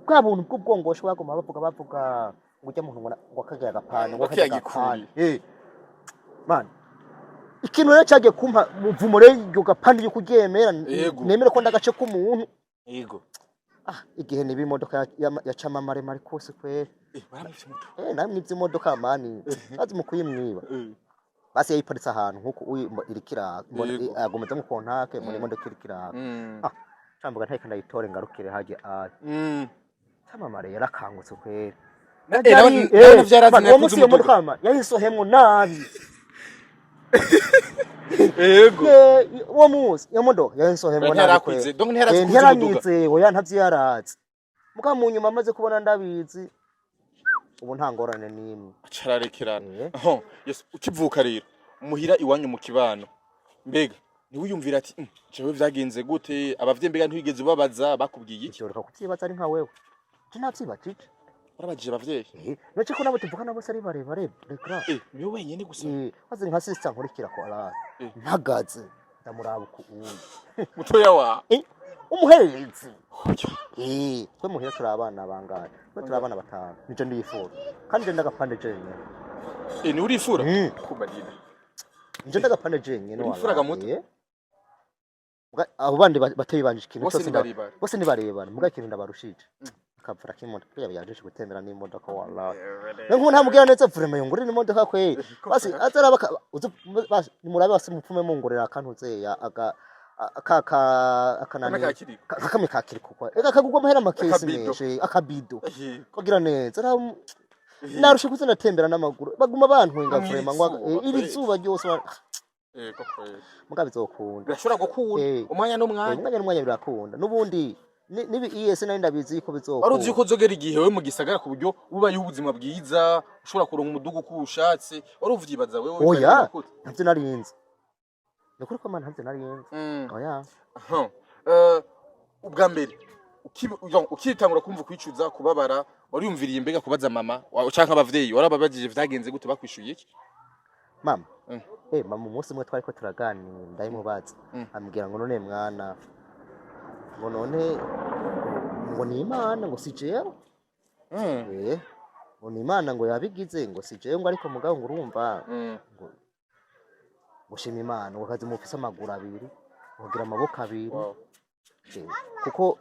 bwa buntu bw'ubwongosho bagoma bavuga, bavuga ngo ujya muntu ngo akagira agapande, ngo akagira agapande. Man, ikintu rero cyagiye kumpa muvumo rero, iryo gapande yo kuryemera, nemere ko ndagace k'umuntu. Ah, igihe niba imodoka ya camamare mari kose kweri.
Baramwivye moto?
Namwivye imodoka man, bazi mu kuyimwiba. Basi yayiparitse ahantu nkuko uyi iriko iraka mbona, agomeza mu kontake mbona imodoka iriko iraka. Ah, cambuga nteka ndayitore ngarukire harya aya. Camamare yarakangutse kweri.
Nawe vyarazi
Man, uwo
nakuze
munsi iyo
umuduga.
modoka man yayisohemwo nabi. Uwo munsi iyo modoka yayisohemwo nabi
Ntiyarakwize.
kweri.
Donc ntiyarazi kuza umuduga.
Ntiyaranyize, oya, ntavyo yarazi. Muga mu nyuma amaze kubona ndabizi, ubu nta ngorane n'imwe.
Acararekerana. Aho, yes, ukivuka rero muhira iwanyu mu kibano, mbega ntiwiyumvira ati "Jewe vyagenze gute?" Abavyeyi mbega ntiwigeze ubabaza, bakubwiye iki?
Ivyo reka kuvyibaza ari nka wewe, je navyibajije.
Warabajije abavyeyi?
Eh, noce ko nabo tuvukana bose ari barebare reka.
Eh, niwe wenyene gusa?
Eh, maze nka sister nkurikira ko ara mpagaze ndamuraba uku uyu.
Mutoya wa
Eh, umuhererezi. Eh, twe muhira turi abana bangahe? Twe turi abana batanu, nije ndiyifura kandi je ndagapande jenyene.
Eh, ni urifura?
Mm.
Kubarira.
Nije ndagapande jenyene.
Urifura
wallahi.
gamuto?
Eh. Abo bandi bateyi banje ikintu
Bose
cyose
ni barebare.
Bose ni barebare, muga ikintu ndabarushije akavura k'imodoka kuriya yaje gutembera n'imodoka, wallahi. Nkubu ntamubwira neza vraiment yongurira imodoka kwe, basi azaraba basi nimurabe, basi mupfume mungurira akantuzeya aga aka ka akanani.
Kamwe kakiriko.
Kamwe kakiriko kwa eka kagugwa amahera makesi
Akabido.
menshi, akabido kugira neza narushe kuza natembera n'amaguru, baguma bantwenga
Mw'iri
vraiment ngo
zuba,
iri
kweli.
zuba ryose
Yego kweli.
Muga bizokunda.
Birashobora gukunda umwanya n'umwanya.
Umwanya n'umwanya birakunda n'ubundi nibi ES nari ndabizi yuko bizokunda.
Wari uzi yuko uzogera igihe wewe mu gisagara ku buryo ubayeho ubuzima bwiza, ushobora kuronka umudugu uko ushatse? Wari uvyibaza wewe?
Oya, ntavyo narinzi, ni ukuri ko mana ntavyo narinzi. Oya.
Aha. Ubwa mbere ukitangura kumva kwicuza, kubabara, wariyumviriye mbega kubaza mama canke abavyeyi? Warababajije vyagenze gute? Bakwishuye iki?
Mama? Eh, mama umunsi umwe twariko turaganira ndabimubaza. Ambwira ngo none mwana, ngo none ngo ni Imana, ngo si jewe. Eh, ngo ni Imana ngo yabigize, ngo si jewe, ngo ariko mugabo ngo urumva ngo gushima Imana ngo kazi mufise amaguru abiri, ukagira amaboko abiri. Eh, kuko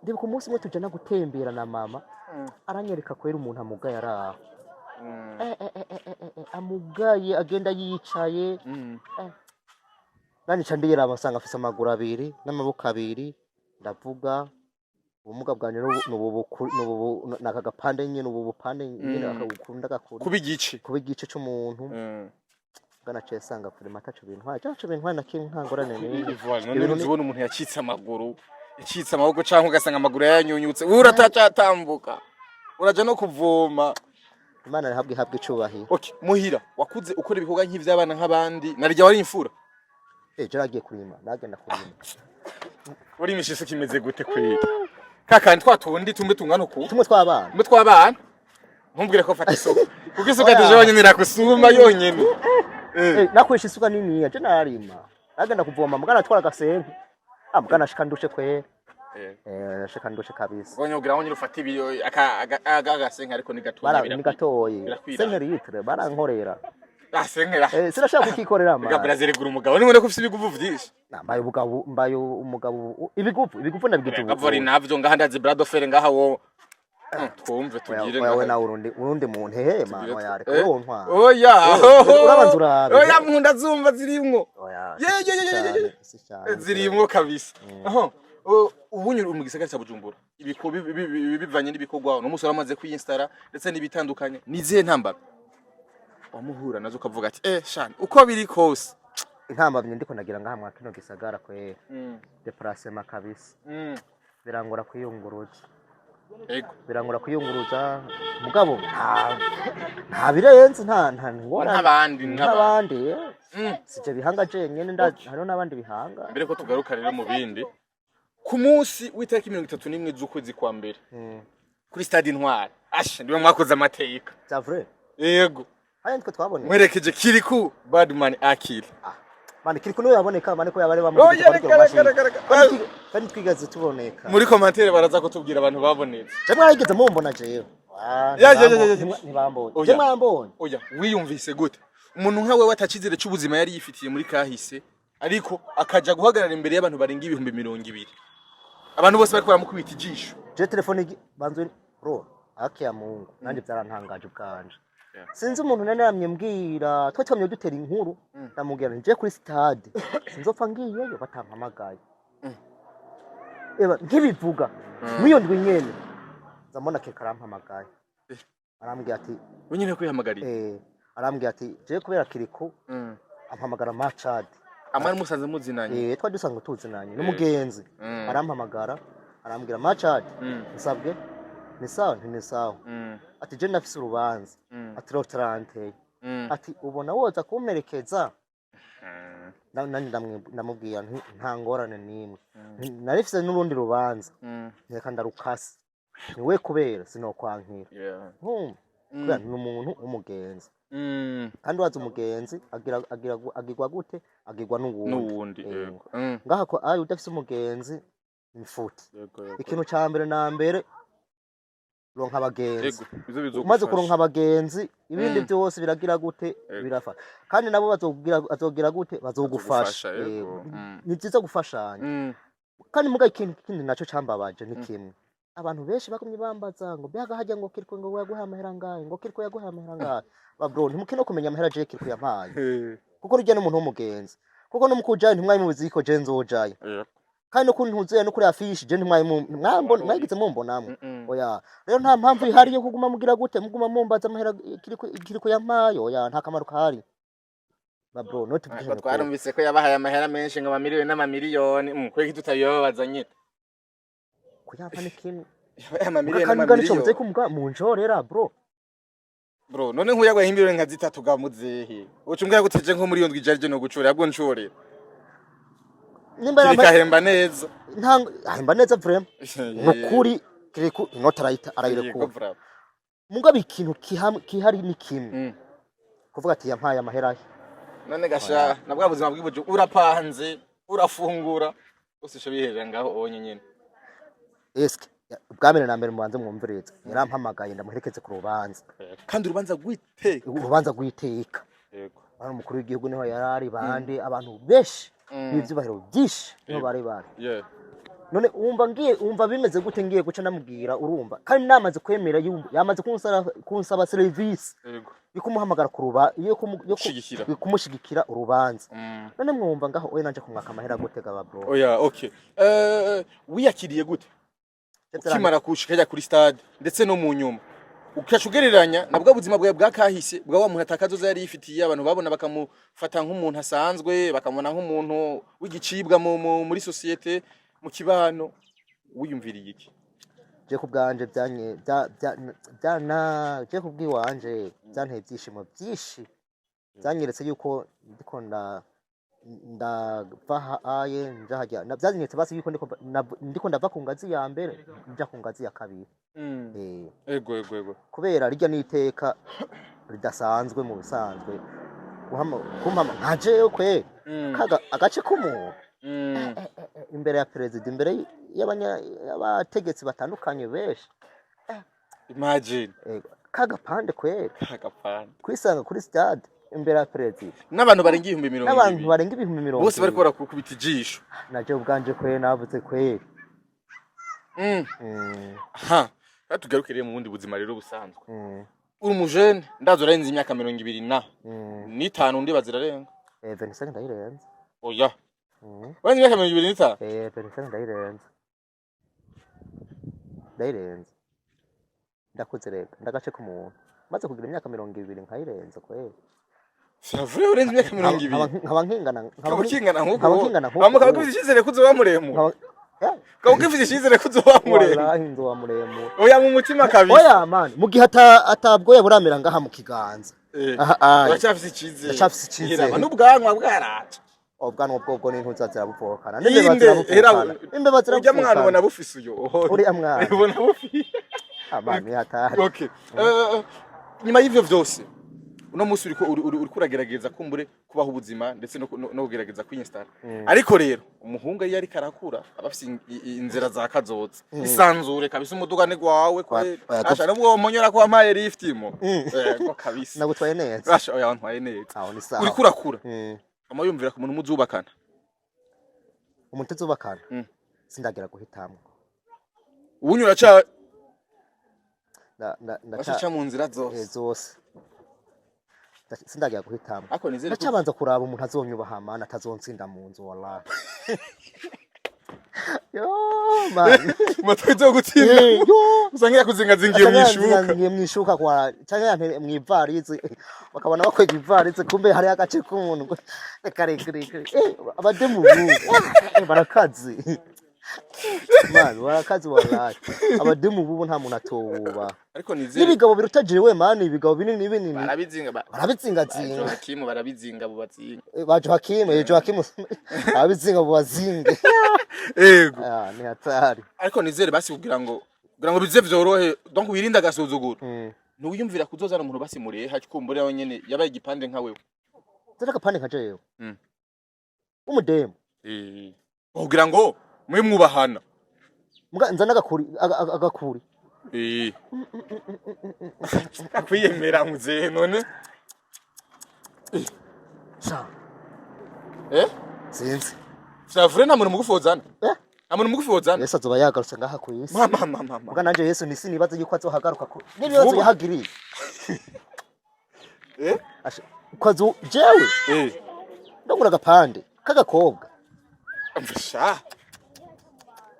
ndibuka umunsi umwe tujana gutembera na mama, aranyereka kwera umuntu amugaye ari aho. Eh, eh, eh, eh, eh, eh, amugaye agenda yicaye. Nanje nca ndiyeraba nsanga afise amaguru abiri n'amaboko abiri, ndavuga ubumuga bwanje nubu naka gapande nyene, ubu bupande nyene akagukunda gakuri
Kuba igice.
Kuba igice c'umuntu. Bwana ciye sanga vraiment ataco bintwaye, ataco bintwaye na kimwe, nta ngorane n'imwe.
Voilà, none
Ibintu
uzibona umuntu yacitse amaguru, yacitse amaboko, canke ugasanga amaguru yanyunyutse, wowe uratacatambuka, uraja no kuvoma.
Imana ihabwe ihabwe icubahiro.
Okay, muhira wakuze ukora ibikorwa nk'ivy'abana nk'abandi? Narirya wari imfura?
Eh, je nagiye kurima, nagenda kurima.
Uri imishiso kimeze gute kweri? Kakandi twa tundi tumwe tungana uku?
Tumwe tw'abana.
Tumwe tw'abana. Ntumbwire ko fata isuka, kuko isuka
Oya.
déjà yonyene irakusumba yonyene. Eh.
Eh, nakoresha isuka niniya, je nararima, nagenda kuvoma, mugana natwara agasenke, ah, mugana nashika ndushe kwera. Eh, nashika ndushe kabisa.
Ubwo nyogira aho nyine ufata ibiyo aka agasenke, ariko ni gatoya.
Bara ni gatoyi.
Birakwira.
Cinq litres barankorera.
Ah, senkera.
Eh, sinashaka kukikorera
Reka
ma.
Brazil gura umugabo nibona ko ufite ibiguvu vyinshi.
Na, mbaye ubugabo, mbaye umugabo ibigufu, ibigufu ndabigize ubu.
Gavori navyo ngaha, ndazi Bradofere ngaha wo twumve tugire.
Oya, we nawe urundi muntu hehe ma, oya reka.
Eh.
Wowe ntwara.
Oya.
Eh, urabanza urabe.
Oya, nkunda zumva zirimwo.
Oya.
Ye, ye, ye, ye, ye, ye.
Si cyane.
Zirimwo kabisa. Aho ubu nyuri mu gisagara cya Bujumbura, ibiko bivanye n'ibikorwa uno musore amaze kwiyinstara ndetse n'ibitandukanye, nizihe ntambara wamuhura nazo ukavuga ati eh shana uko biri kose?
Intambamyi ndiko nagira ngaha mwa kino gisagara kwera, déplacement kabisa. Birangora kwiyunguruza. Birangora kwiyunguruza, mugabo nta birenze, nta ngorane.
Nk'abandi,
nk'abandi, eh. Sije bihanga jenyene, hariho n'abandi bihanga.
Mbere ko tugaruka rero mu bindi, ku munsi w'itariki 31 z'ukwezi kwa mbere kuri stade Intwari, asha ndiwe mwakoze amateka.
C'est vrai?
Yego.
Haya nitwe twabonye.
Mwerekeje Kiriku Badman Akili.
Mani Kiriku niwe yaboneka, mani ko yabari
Oya, reka, reka, reka, reka.
Kandi twigeze tuboneka.
Muri commentaire baraza kutubwira abantu babonetse.
Je mwarigeze mumbona jewe? Ah,
Ya, ya, ya, ya, ya.
ntibambonye.
Oya.
Je mwambonye?
Oya, wiyumvise gute umuntu nkawe watacizere cy'ubuzima yari yifitiye muri kahise, ariko akaja guhagarara imbere y'abantu barenga 20,000, abantu bose bariko baramukubita ijisho?
Je telefone banzwe bro, haki ya Mungu nanjye byarantangaje ubwanje. Sinzi umuntu nari namye mbwira, twe twamye dutera inkuru, ndamubwira nti je kuri stade sinzopfa ngiyeyo batampamagaye. Eba nkibivuga mw'iyo ndwi nyene nza mbona keka arampamagaye. Arambwira ati
We nyine kwihamagarira?
Eh, arambwira ati je kubera Kiriku ampamagara Machad.
Amara musanze muzinanye?
Eh, twari dusanzwe tuzinanye n'umugenzi. Arampamagara arambwira: "Machad, nsabwe ni sawa?" Nti: "Ni sawa." Ati: "Je ndafise urubanza." Ati: "Le 30." Ati: "Ubona woza kumperekeza?" Nanjye ndamubwira nti nta ngorane n'imwe. Nti narifise n'urundi rubanza, reka ndarukase. Niwe kubera sinokwankira. Nkumva kubera ni umuntu w'umugenzi. Kandi wazi umugenzi agira agira agirwa gute? Agirwa n'uwundi.
N'uwundi.
Eh.
Yego.
Ngaha ko ayo udafise umugenzi, imfuti.
Yego yego
Ikintu ca mbere na mbere, ronka abagenzi.
Yego, ivyo
Umaze
bizogufasha.
kuronka abagenzi, ibindi byose biragira gute? Birafasha. Kandi nabo bazogira, bazogira gute? Bazogufasha.
Bazogufasha, yego.
Eh, ni byiza gufashanya. Kandi muga ikintu kindi naco cambabaje ni kimwe: abantu benshi bagumye bambaza ngo mbega harya ngo Kiriko ngo yaguhaye amahera angahe, ngo Kiriko yaguhaye amahera angahe. Ba bro, ntimukine kumenya amahera je Kiriko yampaye, kuko rujya n'umuntu w'umugenzi, kuko no mukujayo ntimwari muzi ko je nzojayo. Kandi no kuntuzuye no kuri affiche je ntimwari mwambona, mwagize mumbonamwe. Oya, rero nta mpamvu ihari yo kuguma mugira gute, muguma mumbaza amahera Kiriko yampaye. Oya, nta kamaro kahari ba bro, no
Ariko
tubwihene ko
twarumvise ko yabahaye amahera menshi, ngo amamiliyoni n'amamiliyoni. Kubera iki tutabibabaza nyine?
Kuyampa ni kimwe.
Yabahaye amamiliyoni
Kandi mbwa nico muze
n'amamiliyoni.
kumva munjorera, bro.
Bro, none nk'uyaguhaye miliyoni nka 3 ga muzehe, uca umbwira gute je nko muri iyo ndwi ijari no gucura yabwo nshorera?
Nimba yampaye
Kirikahemba neza.
Nta ahemba neza vraiment, nukuri Kiriku inota arayita,
Yego,
arayirekura.
Bravo.
Mugabo ikintu kihari ni kimwe, kuvuga ati yampaye amahera ye.
None gasha na bwa buzima bw'ibuju, urapanze, urafungura, bose uca biherera ngaho onye nyene.
Eske bwa mbere na mbere mubanze mwumvirize, yarampamagaye ndamuherekeze ku rubanza.
Kandi urubanza rw'iteka.
Urubanza rw'iteka. Hano umukuru w'igihugu niho yarari, bande abantu benshi b'ivyubahiro byinshi niho bari bari. None wumva ngiye, wumva bimeze gute ngiye guca namubwira? Urumva kandi namaze kwemera, yumva yamaze kunsaba serivisi yo kumuhamagara ku ruba yo
Gushigikira.
yo kumushigikira urubanza. None mwumva ngaho oye nanje kumwaka amahera gute gaba, bro?
Oya, okay, wiyakiriye gute ukimara kushika hajya kuri stade, ndetse no mu nyuma ukaca ugereranya na bwa buzima bwawe bwa kahise, bwa wa muntu atakazoza yari yifitiye, abantu babona bakamufata nk'umuntu asanzwe, bakamubona nk'umuntu w'igicibwa muri société, mu kibano, wiyumviriye iki?
Je ku bwanje byanye bya bya byana je ku bwiwanje byanteye ibyishimo byinshi, byanyeretse yuko ndiko ndava aye nja hajya byanyeretse basi yuko ndiko ndava ku ngazi ya mbere nja ku ngazi ya kabiri.
Ego ego ego
Kubera rirya n'iteka ridasanzwe mu bisanzwe kumpama nka jewe kwe kaga agace k'umuntu imbere ya perezida, imbere y'abategetsi batandukanye benshi.
Imagine.
Kagapande kwera.
Agapande.
Kwisanga kuri stade imbere ya perezida
n'abantu barenga ibihumbi mirongo
n'abantu
ibiri
barenga 20,000
bose bariko barakukubita ijisho.
Naje ubwanje kwe navuze kweri.
Ha, tugaruke rero mu bundi buzima rero busanzwe. Uri umujene, ndazi urarenze imyaka mirongo ibiri na n'itanu, ndibaza irarenga.
25 ndayirenze.
Oya, urenze imyaka 25.
25 ndayirenze, ndayirenze, ndakuze reka ndagace k'umuntu maze kugira imyaka 20 nkayirenza kweri.
C'est vrai, urenze imyaka 20.
Nkaba nkingana
ukaba ukingana nk'uko.
Nkaba nkingana nk'uko.
Hama ukaba ugifise icyizere ko uzoba muremure. Ukaba ugifise icyizere ko uzoba muremure.
Wallahi nzoba muremure.
Oya, mu mutima kabisa.
Oya man, mu gihe atabwoya buramera ngaha mu kiganza. Aha, aya.
Uracyafise icyizere.
Ndacyafise icyizere.
Hiraba n'ubwanwa bwaraje.
Ubwanwa bwobwo n'intuza zirabuvukana, n'imbeba
Inde hera.
zirabuvukana, imbeba
Urya mwana ubona
zirabuvukana.
bufise uyo.
Uriya mwana.
Ubona bufise.
Amani hatari.
Okay, nyuma y'ivyo vyose, uno munsi uriko uriko uragerageza kumbure kubaho ubuzima, ndetse no kugerageza kwiinstalla. Ariko rero umuhungu iyo ariko arakura aba afise inzira za kazoza, isanzure kabisa, umuduga ni gwawe kweli. Asha nubwo womonyora ko wampaye lift mo. Yego kabisa.
Nagutwaye neza.
Asha, oya, wantwaye neza.
Aho ni sawa.
Uriko urakura, ama yumvira ku muntu muzubakana?
Umuntu tuzubakana? Sindagira guhitamwo.
Ubunyura ca
Ndaca
baca mu nzira zose.
Zose. Sindagira guhitamwo.
Ariko nizere ko
Ndacabanza kuraba umuntu azonyubaha mana, atazonsinda mu nzu, wallahi yo man.
Matwi zo gutsinda.
Yo.
Usanga yakuzingazingiye mwishuka.
Ngiye mwishuka kwa canke yantere mwivarize, bakabona bakwega ivarize, kumbe hari agace k'umuntu. Reka reka reka, abademu ubu barakazi man, barakazi wallahi. Abademu ubu nta muntu atobuba.
Ariko nizere
N'ibigabo biruta jewe man, ibigabo binini binini.
Barabizinga
Barabitsingatsinga.
Joakimu barabizinga bubazinga.
Ba Joakim, Joakim ababizinga bubazinge.
Ego.
Ah, ni hatari.
Ariko nizere basi kugira ngo Kugira ngo bize vyorohe, donc wirinde agasuzuguro. Ntiwiyumvira kuzozana umuntu basi mureha, kumbura we nyene yabaye igipande nka wewe?
Zana agapande nka jewe? Umudemu?
Eh, kugira ngo mube mwubahana.
Muga nzana agakuri, agakuri.
Eh, akwiyemera muzehe none.
Sha.
Eh.
Sinzi.
Vya vrai, nta muntu mugufi wozana?
Eh?
Nta muntu mugufi wozana?
Yesu azoba yagarutse ngaha ku isi.
Mama, mama, mama.
Muga nanje Yesu nisi nibaze yuko azohagaruka ku n'ibibazo
Vuba.
yahagiriye.
Eh.
Ko azo jewe
Eh.
ndagura agapande k'agakobwa?
Sha.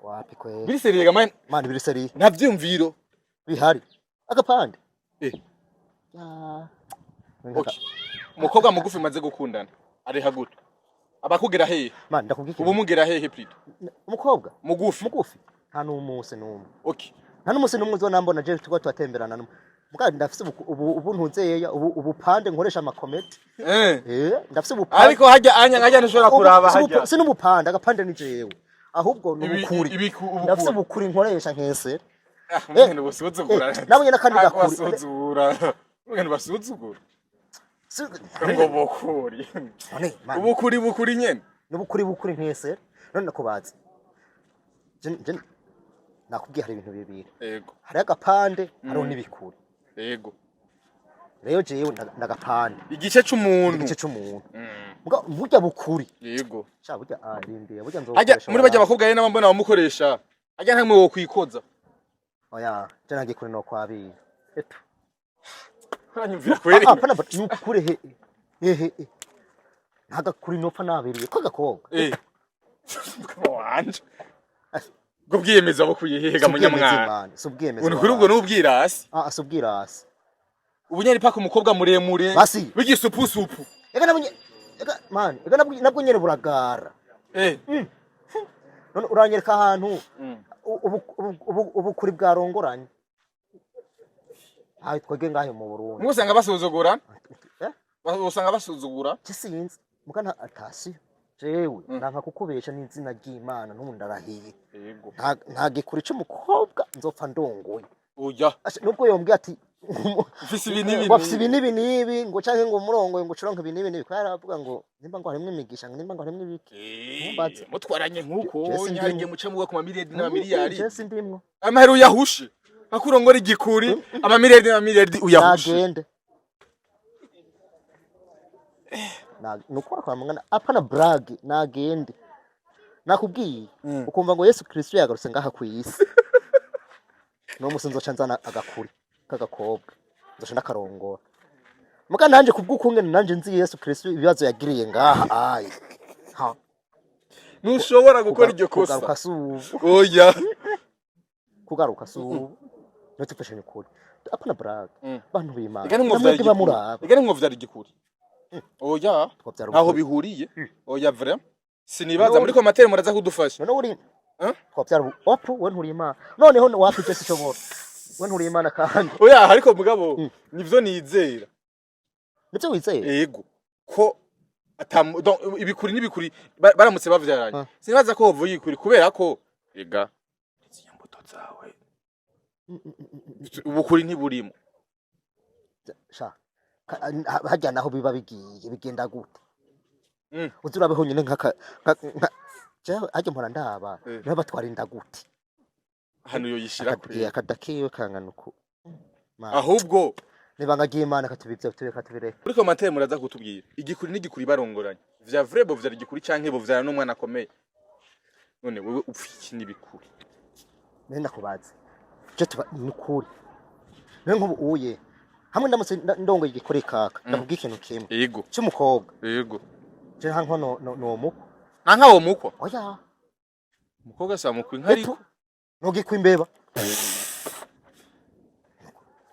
Wapi kwe.
Biri sérieux ga man?
Mani, biri sérieux.
Nta vyumviro.
Bihari agapande.
Eh.
Ya.
Okay, umukobwa mugufi maze gukundana ari gute? Abakugera hehe?
Mani, ndakubwira
Ubu mugera hehe plutôt?
Umukobwa
mugufi.
Mugufi nta n'umunsi n'umwe. Nta n'umunsi n'umwe uzonambona je tuba tubatemberana n'umwe. Muga ndafise ubu ntuzeya ubu ubupande nkoresha amakometi.
Eh.
Eh, ndafise ubupande.
Ariko hajya anya nkajya ntushobora kuraba hajya.
Si n'ubupande, agapande ni jewe, ahubwo ni ubukuri. Ndafise ubukuri nkoresha nkese.
Ah, umwana basuzugura.
Eh, nabonye n'akandi
Ah,
gakuri.
basuzugura umwana, basuzugura ngo bukuri.
None man,
Ubukuri, bukuri nyene.
N'ubukuri, bukuri nkese. None nakubaza, je nakubwiye hari ibintu bibiri.
Yego.
Hari agapande, hariho n'ibikuri.
Yego.
Rero jewe ndagapande.
Igice c'umuntu.
Igice c'umuntu. Muga burya bukuri.
Yego.
Sha, burya rindiye burya
Hajya
nzobukoresha.
muri bajya abakobwa rero n'abambona bamukoresha hajya ntamwe wo kwikoza.
Oya, je nagiye kuri no kwabira eto.
Uranyumvira kweri?
Ah, pana, ni ukuri he he he, ntagakuri nopfa nabiriye ko gakobwa.
Eh, mugabo wanje, ubwo bwiyemeza bukuye hehe ga munyamwana?
Si ubwiyemezi.
Ubuntu kuri ubwo n'ubwirasi.
Ah, si ubwirasi.
Ubunyari paka umukobwa muremure
Basi.
w'igisupusupu.
Ega nabonye, ega man, ega nabwo nyene buragara.
Eh.
None uranyereka ahantu ubukuri bwarongoranye aho twebwe ngahe mu Burundi?
Mwe usanga basuzugura.
Eh?
Usanga basuzugura.
Je sinzi, muga nta atasiyo, jewe nanka kukubesha n'izina ry'Imana n'ubu ndarahiye.
Yego.
Nta gikuri c'umukobwa nzopfa ndongoye.
Oya.
Asha, nubwo yombwiye ati
Ufise ibi n'ibi.
Ngo afise ibi n'ibi n'ibi, ngo canke ngo umurongoye ngo ucuronke ibi n'ibi n'ibi, kubera aravuga ngo nimba ngo harimwo imigisha, ngo nimba ngo harimwo ibiki. Ntumbaze.
Mutwaranye nk'uko
Je sindimwo.
nyagiye muca muga ku mamiliyari n'amamiliyari.
Je sindimwo.
Amahera uyahushe akurongora igikuri, amamiliyari n'amamiliyari uyahushe.
Nagende. Nukora kwa mungana, apana brag, nagende. Nakubwiye ukumva ngo Yesu Kristo yagarutse ngaha ku isi, no musi nzoca nzana agakuri k'agakobwa, nzoca ndakarongora. Muga nanje kubw'ukungene nanje nzi Yesu Kristo ibibazo yagiriye ngaha ayi ha.
Ntushobora gukora iryo kosa.
Kugaruka si ubu.
Oya.
Kugaruka si ubu, ntitufashanye ukuri, apana brag. Bantu b'Imana,
Ega nimwo
namwebwe
vyari
bamuraba.
igikuri, ega nimwo vyari igikuri, oya.
Twovyara
Ntaho
ubukuri.
bihuriye, oya, vraiment sinibaza. Muri commentaire muraza kudufasha.
None uri
Eh?
twabyara wapu, we nturi Imana noneho, wapi, je sinshobora, we nturi Imana kandi.
Oya, ariko mugabo nivyo nizera.
Nivyo wizeye?
Yego, ko donc ibikuri n'ibikuri baramutse bavyaranye,
Ah.
sinibaza ko wovuye ikuri, kubera ko ega izi mbuto zawe ubukuri ntiburimo.
Sha, harya naho biba bigiye bigenda gute? Uzi urabeho nyine nk'aka jewe harya mpora ndaba niho batwara inda gute?
Hano yoyishira kure.
Akada kiwe kangana uku. Mana.
Ahubwo
nibanga ry'Imana katubivyo tube katubireka.
Muri commentaire muraza kutubwira igikuri n'igikuri barongoranye, vya vrai bo vyara igikuri canke bo vyara n'umwana akomeye. None wewe upfa iki n'ibikuri?
Nari ndakubaza, je tuba nukuri niyo nk'ubu uye hamwe ndamutse ndongoye igikuri kaka, ndakubwira ikintu kimwe
Yego.
cy'umukobwa.
Yego.
Je nka nko no mukwa.
Nta nkawo mukwa.
Oya.
Umukobwa sa mukwa inka ariko.
Etu, ntugikwa imbeba.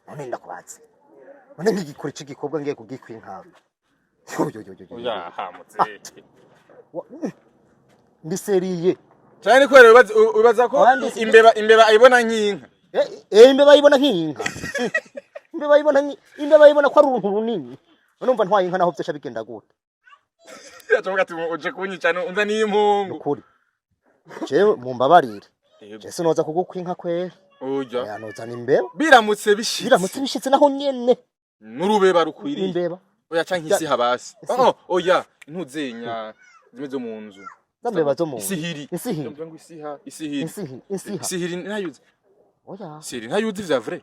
None ndakubaza, none nk'igikuri c'igikobwa ngiye kugikwa inka, yo yo yo yo yo.
Oya, hamutse.
Ndi sérieux.
Cyane kubera wibaza ko
Abandi-
imbeba ayibona nk'inka.
Eh eh, imbeba yibona nk'inka, imbeba yibona imbeba yibona ko ari uruntu runini. None umva ntwaye inka naho vyosha bigenda gute?
Yacavuga ati uje kunyica unza n'impungu.
Nukuri jewe mumbabarire.
Yego.
Je sinoza kugukwa inka kwera.
Oya.
Oya, nozana imbeba.
Biramutse bishitse.
Biramutse bishitse naho nyene.
N'urubeba rukwiriye.
Imbeba.
Oya, canke isiha basi.
Isiha.
Oh, oya, ntuzenya zimwe zo mu nzu.
Za mbeba zo mu nzu.
Isihiri.
Isihiri.
Ndumva ngo isiha, isihiri.
Isihi, isiha.
Isihiri ntayuzi.
Oya.
Isihiri ntayuzi vya vrai.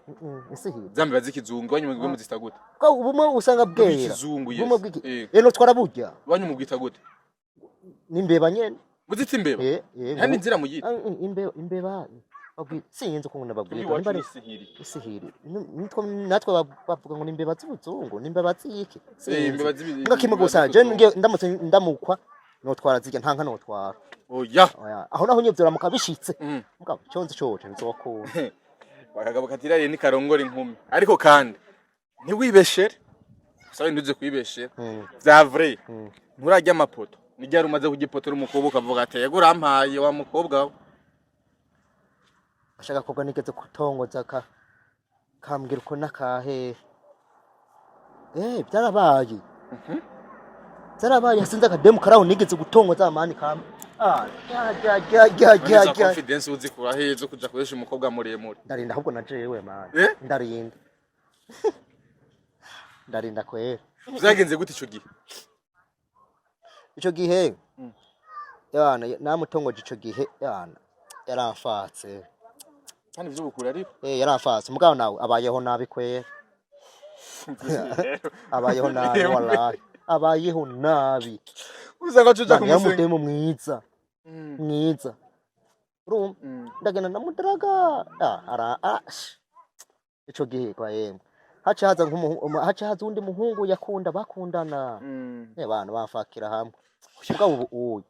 Isihiri.
Za mbeba z'ikizungu wanyu mugwe muzita gute?
Ko ubumwe usanga bwera.
Bw'ikizungu, yes.
Ubumwe bw'iki.
Eh.
Eno twaraburya.
Wanyu mubwita gute?
N'imbeba nyene.
Muzita imbeba?
Eh.
Nta n'inzira muyita.
Ah, imbeba, imbeba. Babwira sinzi ukuntu babwira.
Iwacu
Nimba ari
ni isihiri.
Isihiri. Natwe bavuga ngo ni imbeba z'ubuzungu, ni imbeba z'iki.
Eh, imbeba z'ibi.
Mbwa kimwe gusa, je ngiye ndamutse ndamukwa notwara zirya nta nka notwara.
Oya.
Oya, aho naho nyine vyoramuka bishitse. Mugabo cyonze coce bizokunda.
Bakagabo katirariye ni karongora inkumi. Ariko kandi ntiwibeshere. Sabe ntuze kwibeshera. Vya vrai. Nturarya amapoto. Ni ryari umaze kurya ipoto n'umukobwa ukavuga ati: "Yego, urampaye wa mukobwa we"?
Ashaka kobwa nigeze kutongoza ka kambwira uko nakahe. Eh, byarabaye. Byarabaye, sinzi akademu karaho nigeze gutongoza mani kam. Ah, ya ya ya ya ya
Za
ya.
confidence uzikura he zo kuja kuresha umukobwa muremure?
Ndarinda ahubwo na jewe mani.
Eh?
Ndarinda. Ndarinda kwera.
Vyagenze gute ico gihe?
Ico gihe yana namutongoje ico gihe yana yaramfatse.
Kandi ivyo bukura ariko.
Eh, yaramfatse, mugabo nawe abayeho nabi kwera. Abayeho nabi, wallahi. Abayeho nabi.
Usanga cuja
Mani, yari
kumusenga.
umudemu mwiza. Mwiza. Urumva? Ndagenda ndamudaraga. Ah, ara ah, sh. Ico gihe kwa yemwe. Haca haza nk'umuhungu, haca haza undi muhungu yakunda bakundana. Eh, bantu bamfakira hamwe. Mugabo ubu uyu.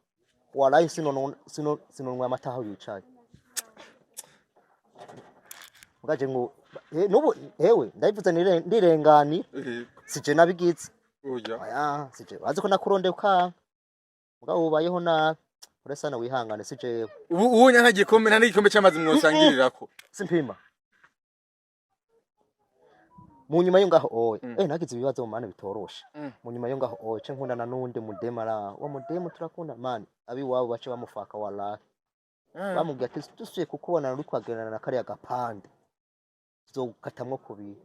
Wallahi sino sino sinonwa amata aho yicaye. Mugaje ngo nubu hewe ndabivuze ndirengani sije nabigize.
Oya.
Oya, sije. Wazi ko nakurondeye ukanka. Mugabo ubayeho nabi. Urasana wihangane sije.
Ubu ubu nta gikombe, nta n'igikombe c'amazi mwosangirirako.
Simpima. Mu nyuma yo ngaho oye. Eh, nagize ibibazo mu mana bitoroshe. Mu nyuma yo ngaho oye ce nkundana n'uwundi mudemu ara. Wa mudemu turakunda mani. Abiwabo bace bamufaka wallahi. Bamubwiye ati: "Dusuye kukubona uri kwagendana na kariya gapande, tuzogukatamwo kubiri."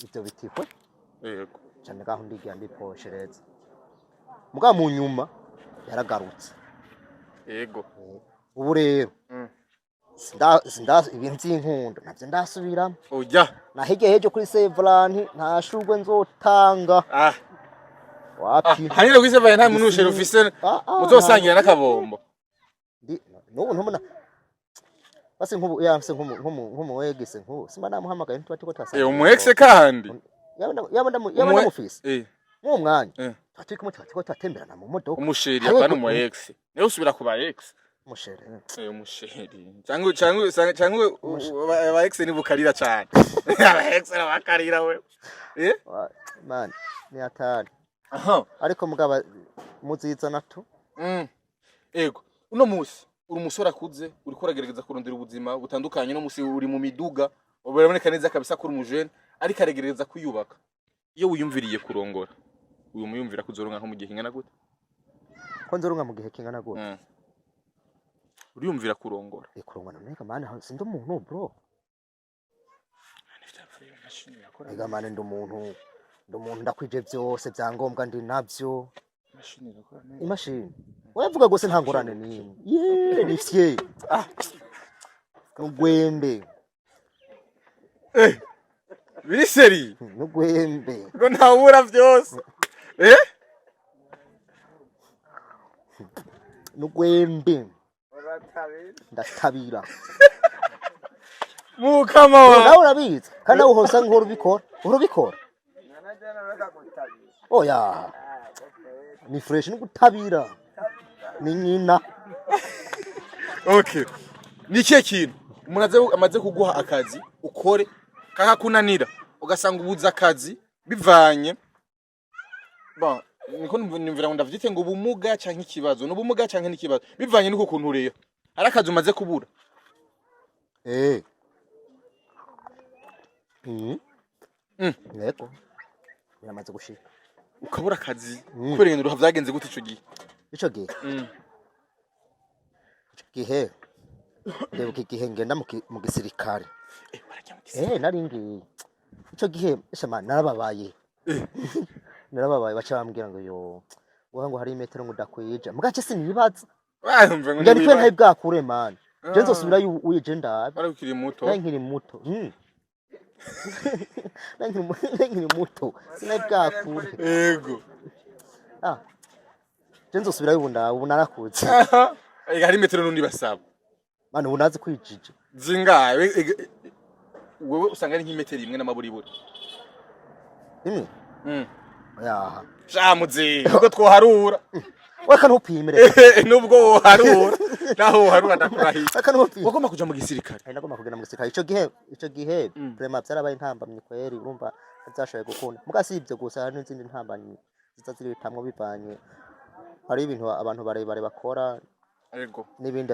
Ivyo bitikwe. Cyane ngaho ndigira ndiposhereza. Mugabo mu nyuma yaragarutse. Ubu rero sinda ibintu by'inkundo ntabyo ndasubiramo.
Oya.
Na hirya hejo kuri Saint-Valentin nta shurwe nzotanga. Wapi.
Hanire kuri Saint nta munushero ufise
Ah, ah,
muzosangira n'akabombo.
N'ubu ntubona basi nk'ubu yamse nk'umu ex nk'ubu simba namuhamagaye ntuba turiko turasangira.
Eh, umu ex kandi.
Yaba ndamufise mw'uwo mwanya tuba turi kumwe, tuba turiko turatemberana mu modoka.
Umusheri
Hariho
apana umu ex. Niwe usubira ku ba ex.
Umusheri.
Eh, umusheri. Cyangwa aba ex ni bukarira cyane. Aba ex bakarira we. Eh?
Man, ni hatari. Ariko mugaba muzizana tu.
Ego, uno musi uri umusore akuze, uriko uragerageza kurondera ubuzima butandukanye. No musi uri mu miduga, biraboneka neza kabisa ko uri umujene ariko aragerageza kwiyubaka. Iyo wiyumviriye kurongora, uyu muyumvira kuzoronka nko mu gihe kingana gute?
Ko nzoronka mu gihe kingana gute?
Uriyumvira kurongora?
Eh, kurongora none man, sindi umuntu bro. Ega man, ndi umuntu, ndi umuntu, ndakwije vyose vyangombwa ndi navyo. Imashini wavuga gose nta ngorane n'imwe. Ye ni fye n'ugwembe.
Eh, biri seri.
N'ugwembe.
Ngo ntawubura vyose, eh.
N'ugwembe, ndatabira.
Mukama wa
Nawe urabizi kandi nawe uhora usanga uhora ubikora, uhora ubikora. Oya, ni fresh no gutabira ni nyina.
Okay, ni ikihe kintu umuntu amaze kuguha akazi ukore kakakunanira, ugasanga ubuze akazi bivanye, bon, niko numvira ngo ndavyite ngo ubumuga canke ikibazo, n'ubumuga canke n'ikibazo, bivanye n'uko kuntu ureba hari akazi umaze kubura?
Eh. Yego. Biramaze gushika.
Ukabura akazi kubera ibintu uruha, vyagenze gute ico gihe?
Ico gihe. Ico gihe. Ndibuka igihe ngenda mu gisirikare.
Warajya mu gisirikare?
Eh, nari ngiye ico gihe shama, narababaye. Narababaye, baca bambwira ngo yo wowe ngo hari imetero ngo udakwija, mugace sinibaza.
Wumva ngo
Ngani kwe
ntiwiba-
ntayi bwakure man, je
Ah.
nzosubirayo uye, je ndabe.
Wari ukiri muto.
Nari nkiri muto. Nari nkiri muto, sinari bwakure. Ah, je nzosubirayo ubu ndabe, ubu narakuze.
Ega hari metero nundi basaba.
Man, ubu nazi kwijija.
Zingahe? Wewe usanga ari nk'imetero imwe n'amaburiburi.
Imwe? Yaha.
Sha muzi ubwo twoharura.
Weka ntupimire.
Nubwo woharura, naho woharura ndakurahiye.
Weka ntupime.
Wagomba kuja mu gisirikare.
Ari nagomba kugenda mu gisirikare ico gihe. Vraiment vyarabaye intambamyi kweri, urumva ntivyashoboye gukunda. Muga si ivyo gusa, hari n'izindi ntambamyi ziza ziritamwo bivanye, hari ibintu abantu barebare bakora n'ibindi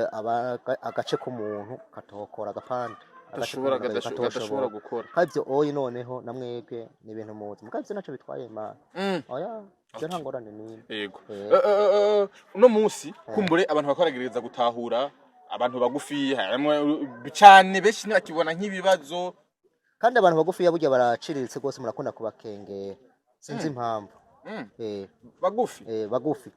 agace k'umuntu katokora, agapande agace
Gashobora
k'umuntu
gatoshobora
katoshobora
gukora.
Kandi ivyo oyi noneho namwebwe ni ibintu muzi, muga ivyo naco bitwaye mana. Oya, ivyo nta ngorane n'imwe.
Uno munsi kumbure abantu bakora gutahura abantu bagufi harimwo cyane, benshi ntibakibona nk'ibibazo.
Kandi abantu bagufiya burya baraciriritse rwose, murakunda kubakengera, sinzi impamvu.
Bagufi?
Eh, bagufi,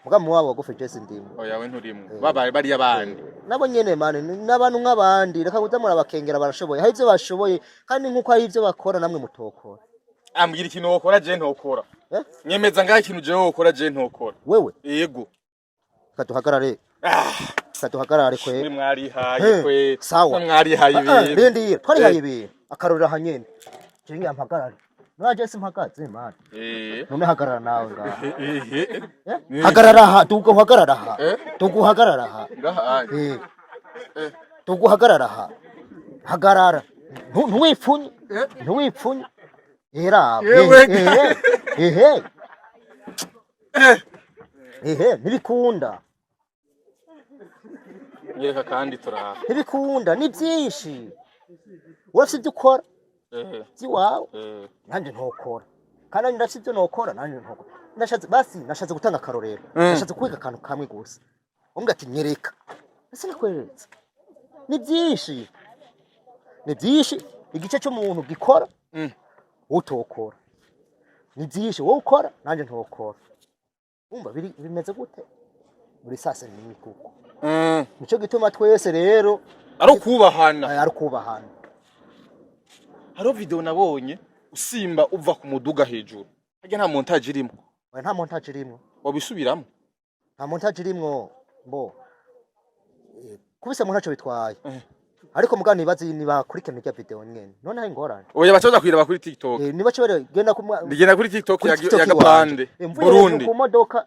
muga mu wabo bagufi je sindimwe.
Oya, we nturimwo, babaye bariya bandi.
Nabo nyene mani n'abantu nk'abandi, reka kuza murabakengera, barashoboye, hari ivyo bashoboye, kandi nk'uko hari ivyo bakora namwe mutokora.
Ambwira ikintu wokora je ntokora.
Eh?
Nyemeza ngaho ikintu jewe wokora je ntokora.
Wewe?
Yego.
Reka duhagarare.
Ah,
Reka duhagarare
mwe
kwe.
mwarihaye kwe.
Sawa.
Mwe mwarihaye ibintu.
Rindira, twarihaye ibintu, akarorero aha nyene je ngira mpagarare, none je simpagaze mani. None hagarara nawe ngaha. Eh? Hagarara aha, duga uhagarara aha.
Eh?
Duga uhagarara aha.
Ngaha ari.
Eh. Duga uhagarara aha, hagarara. Ntuwipfunye, ntuwipfunye, era.
Yewe.
Ehe ehe ehe, ntibikunda.
Nyereka kandi turaha.
Ntibikunda, ni byinshi, urafite ibyo ukora by'iwawe, nanjye ntokora, kandi nanjye ndafite ibyo nokora, nanjye ntokora. Nashatse basi, nashatse gutanga akarorero. Nashatse kwiga akantu kamwe gusa, umbwira ati nyereka, ese nakweretse. Ni byinshi, ni byinshi igice cy'umuntu gikora utokora, ni byinshi wowe ukora nanjye ntokora. Umva bimeze gute muri sase ni kuko nico gituma twese rero
ari ukubahana.
Ari ukubahana.
Hariho video nabonye usimba uva ku muduga hejuru, harya nta montage irimo?
Oya, nta montage irimwo.
Wabisubiramo?
Nta montage irimwo mbo. Kubise mu ntaco bitwaye, ariko mugabo nibaze nibakurikirana irya video nyene, none hari ingorane?
Oya, baca baja kuyiraba kuri TikTok.
Niba cyo genda ku
Ndigenda kuri TikTok
kuri
ya,
TikTok
ya
iwanje.
Gapande
Mvuye
Burundi.
ku modoka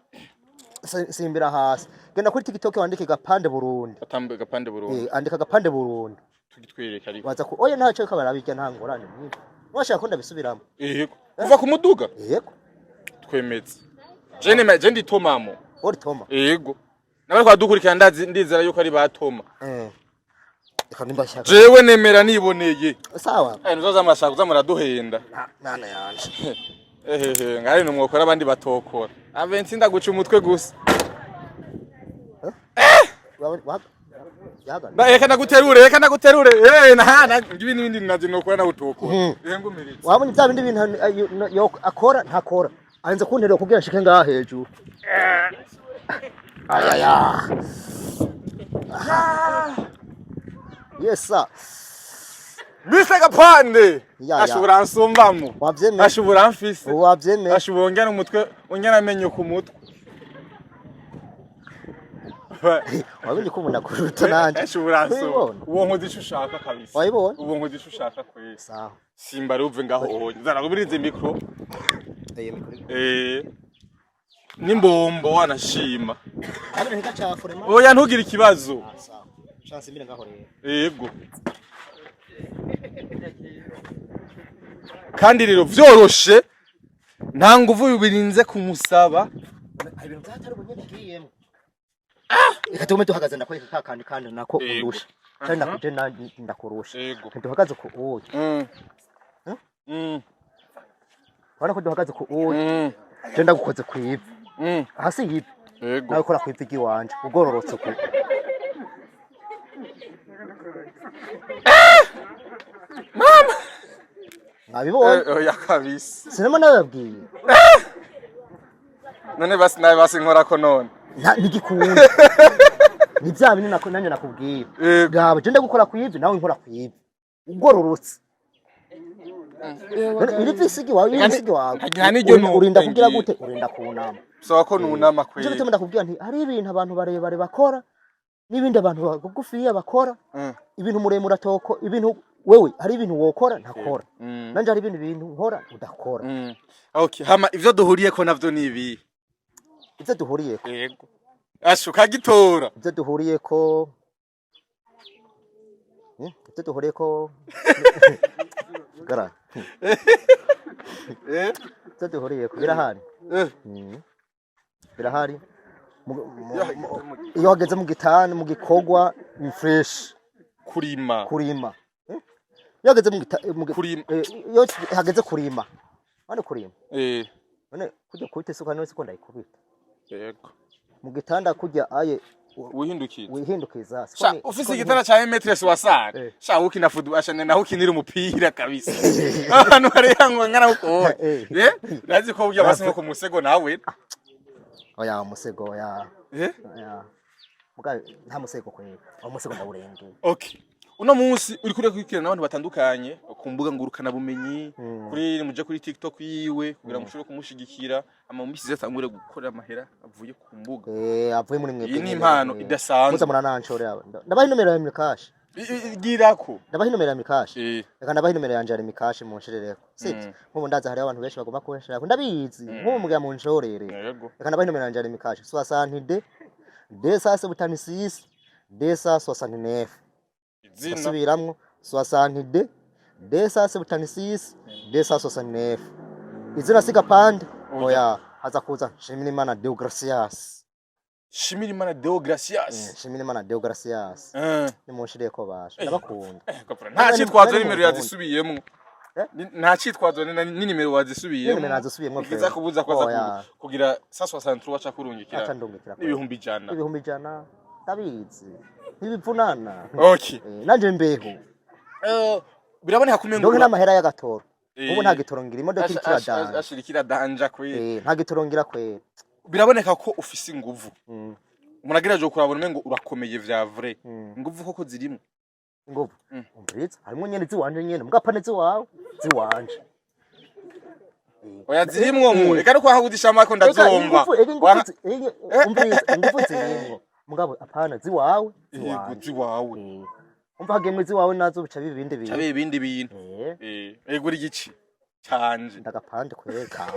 simbira hasi, genda kuri TikTok wandike Gapande Burundi.
Gatambe Gapande Burundi.
Andika Gapande Burundi.
Tugitwereka ariko.
Waza ku oya, ntaco ko barabirya, nta ngorane nyine, washaka ko ndabisubiramo.
Yego, kuva ku muduga.
Yego.
Twemetse je ne je ndi Tomamo.
Uri Toma?
Yego, nawe kwadukurikira ndazi, ndizera yuko ari ba Toma.
Reka nimba shaka.
Jewe nemera niboneye.
Sawa.
Eh, nuzoza murashaka kuza muraduhenda.
Nana yanje.
Ehehe, ngari numwokora abandi batokora, ave nsinda guca umutwe gusa.
Yaga.
Reka ndaguterure, reka ndaguterure. Eh, na na ngibi n'ibindi naje nokora nawe utokora. Eh, ngumiritse.
Wabonye bya bindi bintu akora ntakora, arenze kunterera kugira nshike ngaha hejuru. Ayaya, yes sir.
Mr Gapande.
Ya, ya.
Ashobora nsumbamo.
Wavyemeye.
Ashobora mfise.
Wavyemeye.
Ashobora ongera umutwe, ongera amenyo ku mutwe.
Wabonye ko umuntu akuruta nanje.
Ashobora nsumba.
Wabibona?
Uwo nkoze ico ushaka kabisa.
Wabibona?
Uwo nkoze ico ushaka kweli.
Sawa.
Simba ruve ngaho onye. Zarakubirize micro.
Iyo mikoro.
Eh. Nimbombo wanashima.
Kandi ntigacafure ma.
Oya, ntugire ikibazo.
Sawa, chance imbere ngaho rero.
Yego. Kandi rero vyoroshe, nta nguvu birinze kumusaba.
Hari ibintu byatari ubunyene bwiyemo. Reka tugume duhagaze, ndakwereka ka kandi kandi nako undusha kandi nakuje ndakurusha.
Yego.
Ntiduhagaze ku uyu. Huh? Urabona ko duhagaze ku uyu. Je ndagukoze ku ivi. Hasi y'ivi.
Yego.
Nawe ukora ku ivi ry'iwanje ugororotse ku.
Mama.
Mwabibonye?
Oya kabisa.
Sinema nababwiye.
None basi nawe basi nkorako none.
Ntigikunda, ni bya bintu nanjye nakubwiye.
Yego.
Raba, je ndagukora ku ivi, nawe nkora ku ivi ugororotse. None iri visigi wawe, iri visigi wawe.
Nta n'iryo
Urinda kugira
ngiye.
gute? Urinda kunama.
Saba ko nunama
Nico
kweli.
gituma ndakubwira nti hari ibintu abantu barebare bakora n'ibindi abantu bagufiya bakora. Ibintu muremure atoko, ibintu wewe, hari ibintu wokora ntakora. Nanje hari ibindi bintu nkora udakora.
Okay, hama ivyo duhuriyeko navyo ni ibi.
Ivyo duhuriyeko?
Yego. Ashu kagitora.
Ivyo duhuriyeko, ivyo duhuriyeko gara. Ivyo duhuriyeko birahari. Birahari. Iyo hageze mu gitanda, mu gikorwa, ni fresh.
Kurima.
Kurima. Iyo hageze
Kurima.
Iyo hageze kurima, none kurima, none kujya kubita isuka, none siko ndayikubita?
Yego.
Mu gitanda kujya aye
Wihindukiye.
Wihindukiza siko
Sha ufise igitanda ca metres wasanga. Sha ukina football, asha naho ukinira umupira kabisa. Abantu bareyangwa ngana uko. Eh? Urazi ko burya basi nko ku musego nawe.
Oya, umusego oya. Oya. Muga nta musego kwera, aho musego ndawurengeye.
Okay. Uno munsi uri kuri kwikirana n'abantu batandukanye ku mbuga ngurukana bumenyi, kuri muje kuri TikTok yiwe kugira ngo mushobore kumushigikira, ama mu misi atangure gukora amahera avuye ku mbuga.
Avuye muri mwebwe
Iyi ni
nyene,
impano idasanzwe.
Muza murananshorera, ndabaha inomero ya Mikashi.
Girako.
Ndabaha inomero ya Mikashi. Reka ndabaha inomero yanje ya Mikashi, munshirereko, sivyo? Nk'ubu ndaza hariho abantu benshi bagomba kunshirako, ndabizi. Nk'ubu mugira munshorere.
Yego.
Reka ndabaha inomero yanje ya Mikashi: 62 276 269.
Izina.
Ndasubiramwo: 62 276 269. Izina siga pande.
Oya.
Oya, haza kuza Nshimirimana Deogracias.
Shimirimana Deo Gracias.
Nshimirimana Deogracias. Nimunshireko basha, ndabakunda.
Kapura, nta cyitwazo nimero yazisubiyemo.
Eh?
Nta cyitwazo ni nimero wazisubiyemo.
Nimero nazisubiyemwo.
Ikiza kubuza kwaza
Oya.
kugira 163 waca kurungikira.
Aca ndungikira.
100,000.
100,000, ndabizi ntibivunana.
Okay.
Nanje mbeho.
Biraboneka kumengo
Ndonke n'amahera y'agatoro. Ubu nta gitoro ngira, imodoka iriko iradanja.
Ashirikira danja kwe.
Nta gitoro ngira kwera.
Biraboneka ko ufise inguvu. Umuntu agerageje kurabona umengo urakomeye vya vrai. Inguvu koko zirimo?
Inguvu? Umviriza, harimwo nyene ziwanje nyene, mugapane ziwawe, ziwanje.
Oya, zirimwo mu reka no kwahagudisha amako
Eka,
ndazumva.
ingufu, eka ingufu umviriza, ingufu zirimwo, mugabo apana ziwawe.
Yego.
Ziwanje.
Ziwawe.
Umva, hagemwe ziwawe nazo bica biba ibindi bintu.
Cabe ibindi bintu. Ego, uri igici canje.
Ndagapande kwera.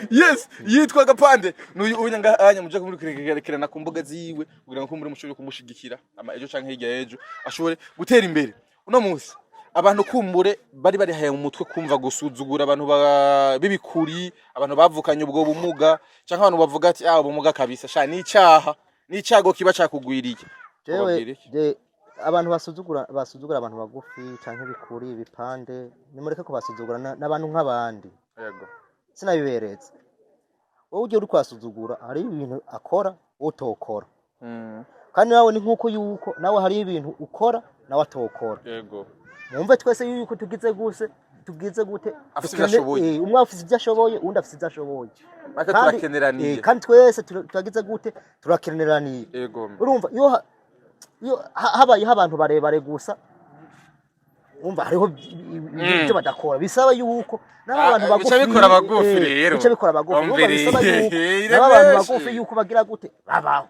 Yes, yitwa Gapande nuyu unya ngahanya, muje kumurikirana ku mbuga ziwe kugira ngo kumbure mushobore kumushigikira, ama ejo canke hirya y'ejo ashobore gutera imbere. Uno munsi abantu kumbure bari barihaye mu mutwe kumva gusuzugura abantu b'ibikuri, abantu bavukanye ubwo bumuga, canke abantu bavuga ati: "Ah, ubumuga kabisa sha ni icaha, ni icago kiba cakugwiriye."
Jewe
Ubabwira iki?
je abantu basuzugura abantu bagufi canke bikuri, ibipande, nimureke kubasuzugura, n'abantu nk'abandi. Sinabiberetse, wowe ugiye uri kwasuzugura, hari ibintu akora wowe utokora. Kandi nawe ni nk'uko yuko nawe hari ibintu ukora nawe atokora. Mwumve twese yuko tugize guse, tugize gute?
Afise ivyo ashoboye.
Umwe afise ivyo ashoboye, uwundi afise ivyo ashoboye.
Make turakeneraniye.
Kandi twese turagize gute? Turakeneraniye. Urumva iyo habayeho abantu barebare gusa, umva hariho ibyo badakora, bisaba yuko n'abantu
Ah,
bagufi
bica bikora abagufi rero.
Bica bikora abagufi. Urumva
Umvire.
bisaba yuko
Iremeshe.
n'abantu bagufi yuko bagira gute? Babaho.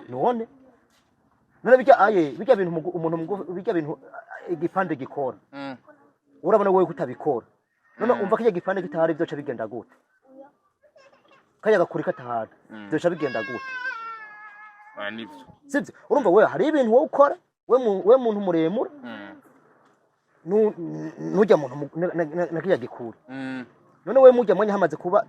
None bijya aye bijya bintu umuntu mugufi, bijya bintu igipande gikora, urabona wowe kutabikora. None umva kirya gipande kitahari byoca bigenda gute? Kariya gakuri katahari byoca bigenda gute?
Ah, nivyo.
Sibyo? Urumva wewe hari ibintu wowe ukora, we muntu muremure, nujya muntu na kirya gikuri. None we mujya mwanya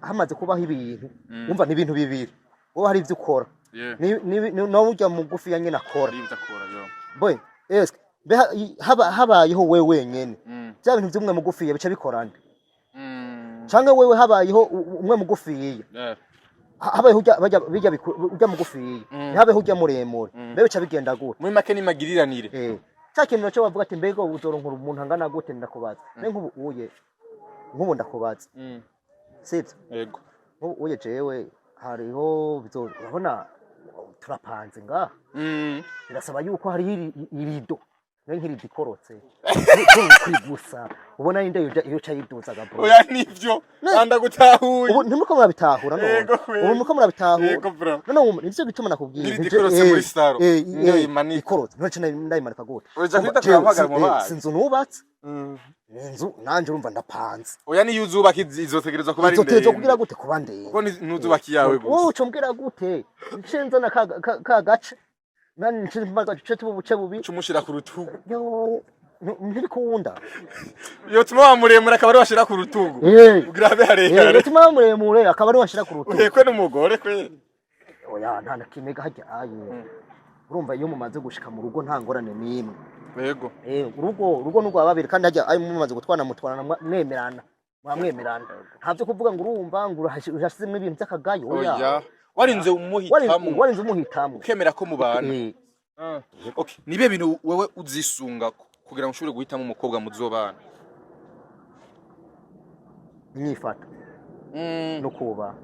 hamaze kubaho ibintu, umva ni ibintu bibiri: wowe hari ibyo ukora, nawe ujya mugufi ya nyine akora.
Hari ivyo akora yo.
Boy, eske mbe habayeho wewe wenyene, bya bintu by'umwe mugufiya bica bikorana? Canke wewe habayeho umwe mugufiya, Habayeho urya bijya urya mugufiya, ntihabeho urya muremure, mbe bica bigenda gute?
Muri make ni magiriranire.
Eh, cya kintu nacyo bavuga ati: "Mbega uzoronka umuntu angana gute?" Ndakubaza, mbe nk'ubu uye, nk'ubu ndakubaza, sibyo?
Yego.
Nk'ubu uye jewe hariho urabona turapanze ngaha, birasaba yuko hariho irido, nayo nk'irido ikorotse kuri gusa, ubona ninde yoca yiduzaga, bro?
Oya, nivyo, anda gutahuye.
Ubu ntimuko murabitahura none?
Yego, kweli.
Ubu muko murabitahura?
Yego, bro.
None ubu nivyo bituma nakubwiye.
N'irido ikorotse muri salon, niyo yimanika.
Ikorotse none ndayimanika gute?
Uja
Urumva
kwita
jewe
kurampagara mu mazi.
si inzu nubatse, ni inzu nanje urumva ndapanze.
Oya, niyo uzubaka izotegerezwa kuba ari
Izotegerezwa
ndende.
kugira gute? Kuba ndende.
Kuko ntuzubaka iyawe
Wowe
gusa.
uca umbwira gute nce nzana ka gace nani, nce gace tuba ubuce bubiri?
Uca umushira ku rutugu.
Yo, ntibikunda.
Yotuma wa muremure akaba ari washira ku rutugu kugira habe harehare.
Bituma muremure akaba ari washira ku rutugu.
Uhekwe n'umugore kwe.
Oya, nta na kimwe hajya aye. Urumva iyo mumaze gushika mu rugo nta ngorane n'imwe. Urugo n'urwa babiri, kandi hajya ayo mumaze gutwana mutwarana mwemerana, mwamwemerana, nta byo kuvuga ngo urumva ngo urashizemo ibintu by'akagayo, oya.
Oya, warinze umuhitamo.
Warinze umuhitamo.
Ukemera ko mubana. Okay, nibe bintu wewe uzisunga kugira ngo ushobore guhitamo umukobwa muzobana?
Inyifato no kubaha.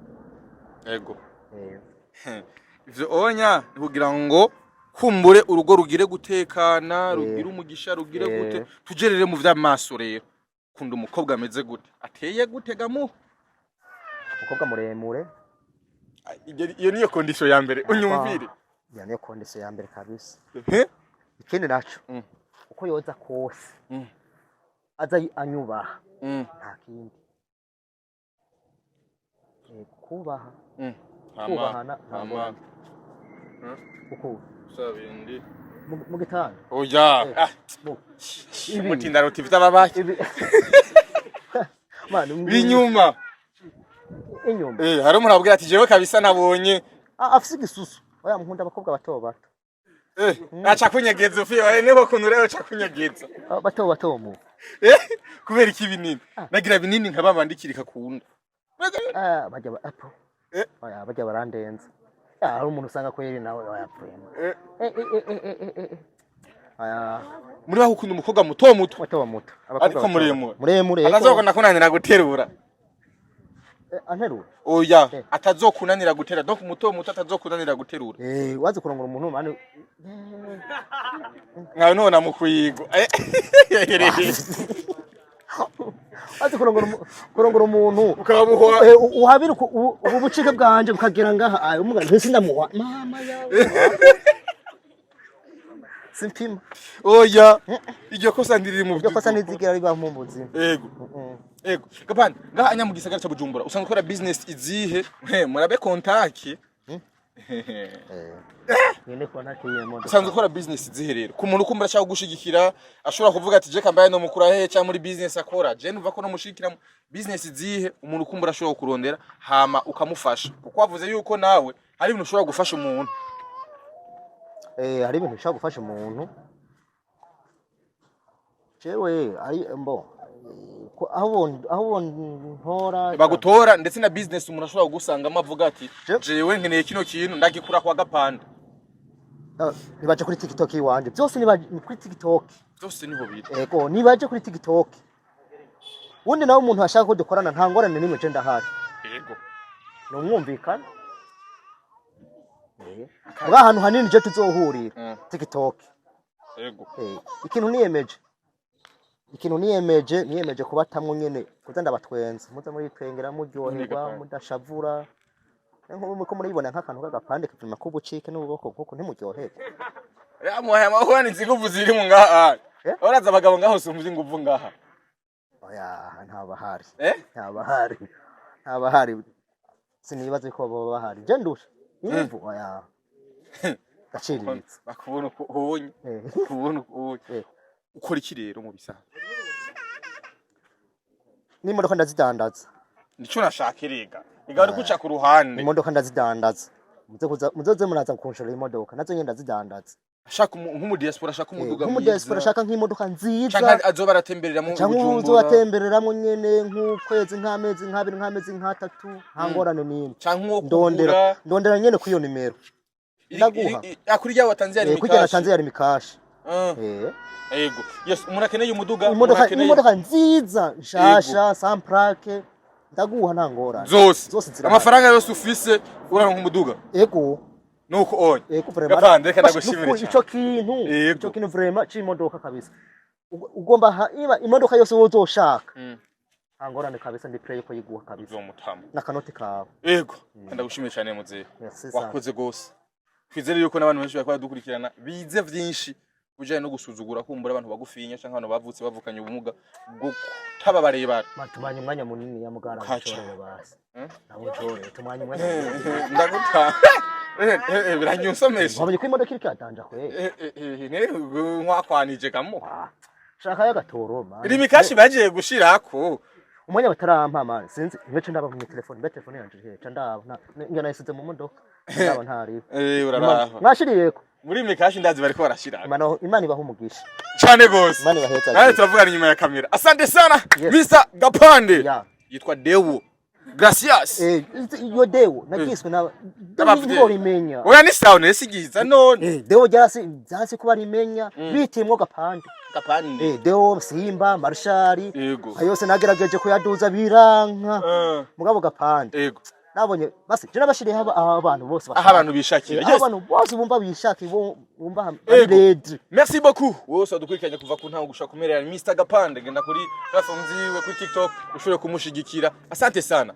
Ivyo onya ni kugira ngo kumbure urugo rugire gutekana, rugire umugisha, rugire gute. Tugerere mu vy'amaso rero, kunda umukobwa ameze gute, ateye gute gamu?
Umukobwa muremure.
Iyo niyo condition ya mbere unyumvire.
Iyo niyo condition ya mbere kabisa. Ikindi naco, uko yoza kose, aza anyubaha, nta kindi. Kubaha, kubahana, nta
Hama.
ngorane. Uko
Sabindi.
mu gitanda.
Oya. Ah. Mutinda ruti vy'ababaye.
Ibi Man,
Binyuma.
Inyuma.
Eh, hari umuntu abwira ati: "Jewe kabisa nabonye."
Ah, afise igisusu, oya, nkunda abakobwa bato bato.
Eh, aca kunyegeza ufi, oya, niho kuntu rero aca kunyegeza.
Ah, bato bato mu
Eh, kubera iki binini? Nagira binini nka babandikirika kunda.
Ah, bajya apo. Oya, bajya barandenza. Ya, hari umuntu usanga kweri nawe, oya, vraiment. Eh eh eh eh eh eh eh. Oya.
Muri baho ukunda umukobwa muto muto.
Muto muto. Abakobwa
Ariko
bato.
muremure.
Muremure, yego.
Atazokunda kunanira guterura.
Eh, anterura?
Oya, atazokunanira gutera. Donc muto muto atazokunanira guterura.
Eh, wazi kurongora umuntu mani.
Nkawe none mukwigo. Eh.
Wazi kurongora umuntu
Ukamuhwa.
Eh, uhabira ubu bucike bwanje bukagera ngaha, ayo umuga ntisi ndamuha mama yawe, simpima.
Oya. Iryo kosa ndiriri mu
Iryo kosa ntizigera riba mu buzima.
Ego. Ego. Gapana, ngaha anya mu gisagara ca Bujumbura usanzwe ukora business izihe? He, murabe contact.
Nyene ko ntakiye modoka.
Usanzwe ukora business izihe rero? Ku muntu ukumbura ashaka gushigikira, ashobora kuvuga ati: "Je kambaye no mukura he cyangwa muri business akora. Je numva ko no mushigikira business izihe?" Umuntu ukumbura ashobora kurondera hama ukamufasha. Kuko wavuze yuko nawe hari ibintu ushobora gufasha umuntu.
Eh, hari ibintu bishobora gufasha umuntu. Jewe ari mbo aho ntora
Bagutora, ndetse na business umuntu ashobora kugusangamo avuga ati:
Je
"Jewe nkeneye kino kintu, ndagikura kwa Gapanda."
Ah, nibaje kuri TikTok iwanje byose, nibaje kuri TikTok.
Byose niho biri.
Ego, nibaje kuri TikTok. Wundi nawe umuntu ashaka ko dukorana, nta ngorane n'imwe, je ndahari. Ni umwumvikana bwa ahantu hanini je tuzohurira, TikTok. Ikintu niyemeje kubatamwo nyene kuza ndabatwenza, muza muritwengera, muryoherwa, mudashavura. Nkubu muriko muribona nk'akantu k'agapande kavuma k'ubucike n'ububoko nkuko ntimuryoherwa.
Yamuhaye amahoro, inguvu ziri mu ngaha.
Eh?
Uraza abagabo ngaho sumva inguvu ngaha.
Oya, ntabahari.
Eh?
Ntabahari, ntabahari, sinibaze ko baba bahari. Je ndusha inguvu? Oya, gaciriritse.
Bakubona uko ubonye. Kubona uko ubonye. Ukora iki rero mu bisanzwe?
N'imodoka ndazidandaza.
Nico nashaka erega. Iga uri kuca ku ruhande.
Imodoka ndazidandaza. Muze kuza, muzoze muraza kunshorera imodoka, nazo nyene ndazidandaza.
Ashaka nk'umudiaspora ashaka umuduga
Nk'umudiaspora
mwiza.
ashaka nk'imodoka nziza,
Canke azoba aratemberera mu
cyangwa
Bujumbura.
uzobatembereramwo nyene nk'ukwezi, nk'amezi nk'abiri, nk'amezi nk'atatu, nta ngorane n'imwe.
Canke uwo
Ndondera,
kugura.
ndondera nyene kuri iyo nimero ndaguha.
Kuri rya watanze yari
Kurya
mikashi.
natanze yari mikashi.
Ah, yego, yes, umuntu akeneye umuduga, umuntu
Imodoka,
akeneye
imodoka nziza nshasha sans plaque, ndaguha nta ngorane.
Zose.
Zose zirahari.
Amafaranga yose ufise uraronka umuduga.
Ego.
Nuko onye
Ego vraiment.
Gapande, reka
Bas,
ndagushimire
nukuri
cyane.
Ico kintu,
Yego.
ico kintu vraiment c'imodoka kabisa. Ugomba iba imodoka yose wozoshaka, nta ngorane kabisa, ndi prêt ko yiguha kabisa.
Uzomutama.
N'akanoti kawe.
Yego, ndagushimiye cyane, muzehe.
Merci sana.
Wakoze gose. Twizere yuko n'abantu benshi bariko baradukurikirana bize vyinshi bijanye no gusuzugura kumbura abantu bagufinya canke abantu bavutse bavukanye ubumuga bwo kutaba barebare.
Tumanye umwanya munini ya mugara.
Kaca.
Mucorere basi. Nabo ncorere, tumanye umwanya munini.
Ndaguta biranyusomesha.
Wabonye ko imodoka iriko iradanja kwe.
Nkwakwanije kamo.
Ah, shaka y'agatoro man.
Iri mikashi bagiye gushirako.
Umwanya batarampa man, sinzi nico ndaba mu telefone, mbe telefone yanje iri he? Ca ndaba ngira nayisize mu modoka, ndaba ntariho.
Uraraba.
Mwashiriyeko.
Muri mikashi ndazi bariko barashirako.
Imana ibaha umugisha.
Cyane gose.
Imana ibaheza.
Nawe turavugana inyuma ya kamera. Asante sana,
Yes.
Mr Gapande.
Yeah.
Yitwa Dewo Gracias.
Iyo Deo nagiswe na
N'abavyeyi.
ntiborimenya.
Oya, ni sawa nesigiza none.
Deo ryarasi byasi kuba rimenya bitimwo Gapande.
Gapande.
Deo, Simba, Marshali,
Yego.
ayo yose nagerageje kuyaduza biranka. Mugabo Gapande
Yego.
nabonye basi je nabashiriyeho abantu bose
Aho abantu bishakira.
Aho
Yes.
abantu bose bumva bishakiye, bumva bari
Yego.
ready.
Merci beaucoup. Wowe wose wadukurikiranye kuva ku ntango gushika kumera ya Mr Gapande, genda kuri platform ziwe kuri TikTok ushobore kumushigikira. Asante sana.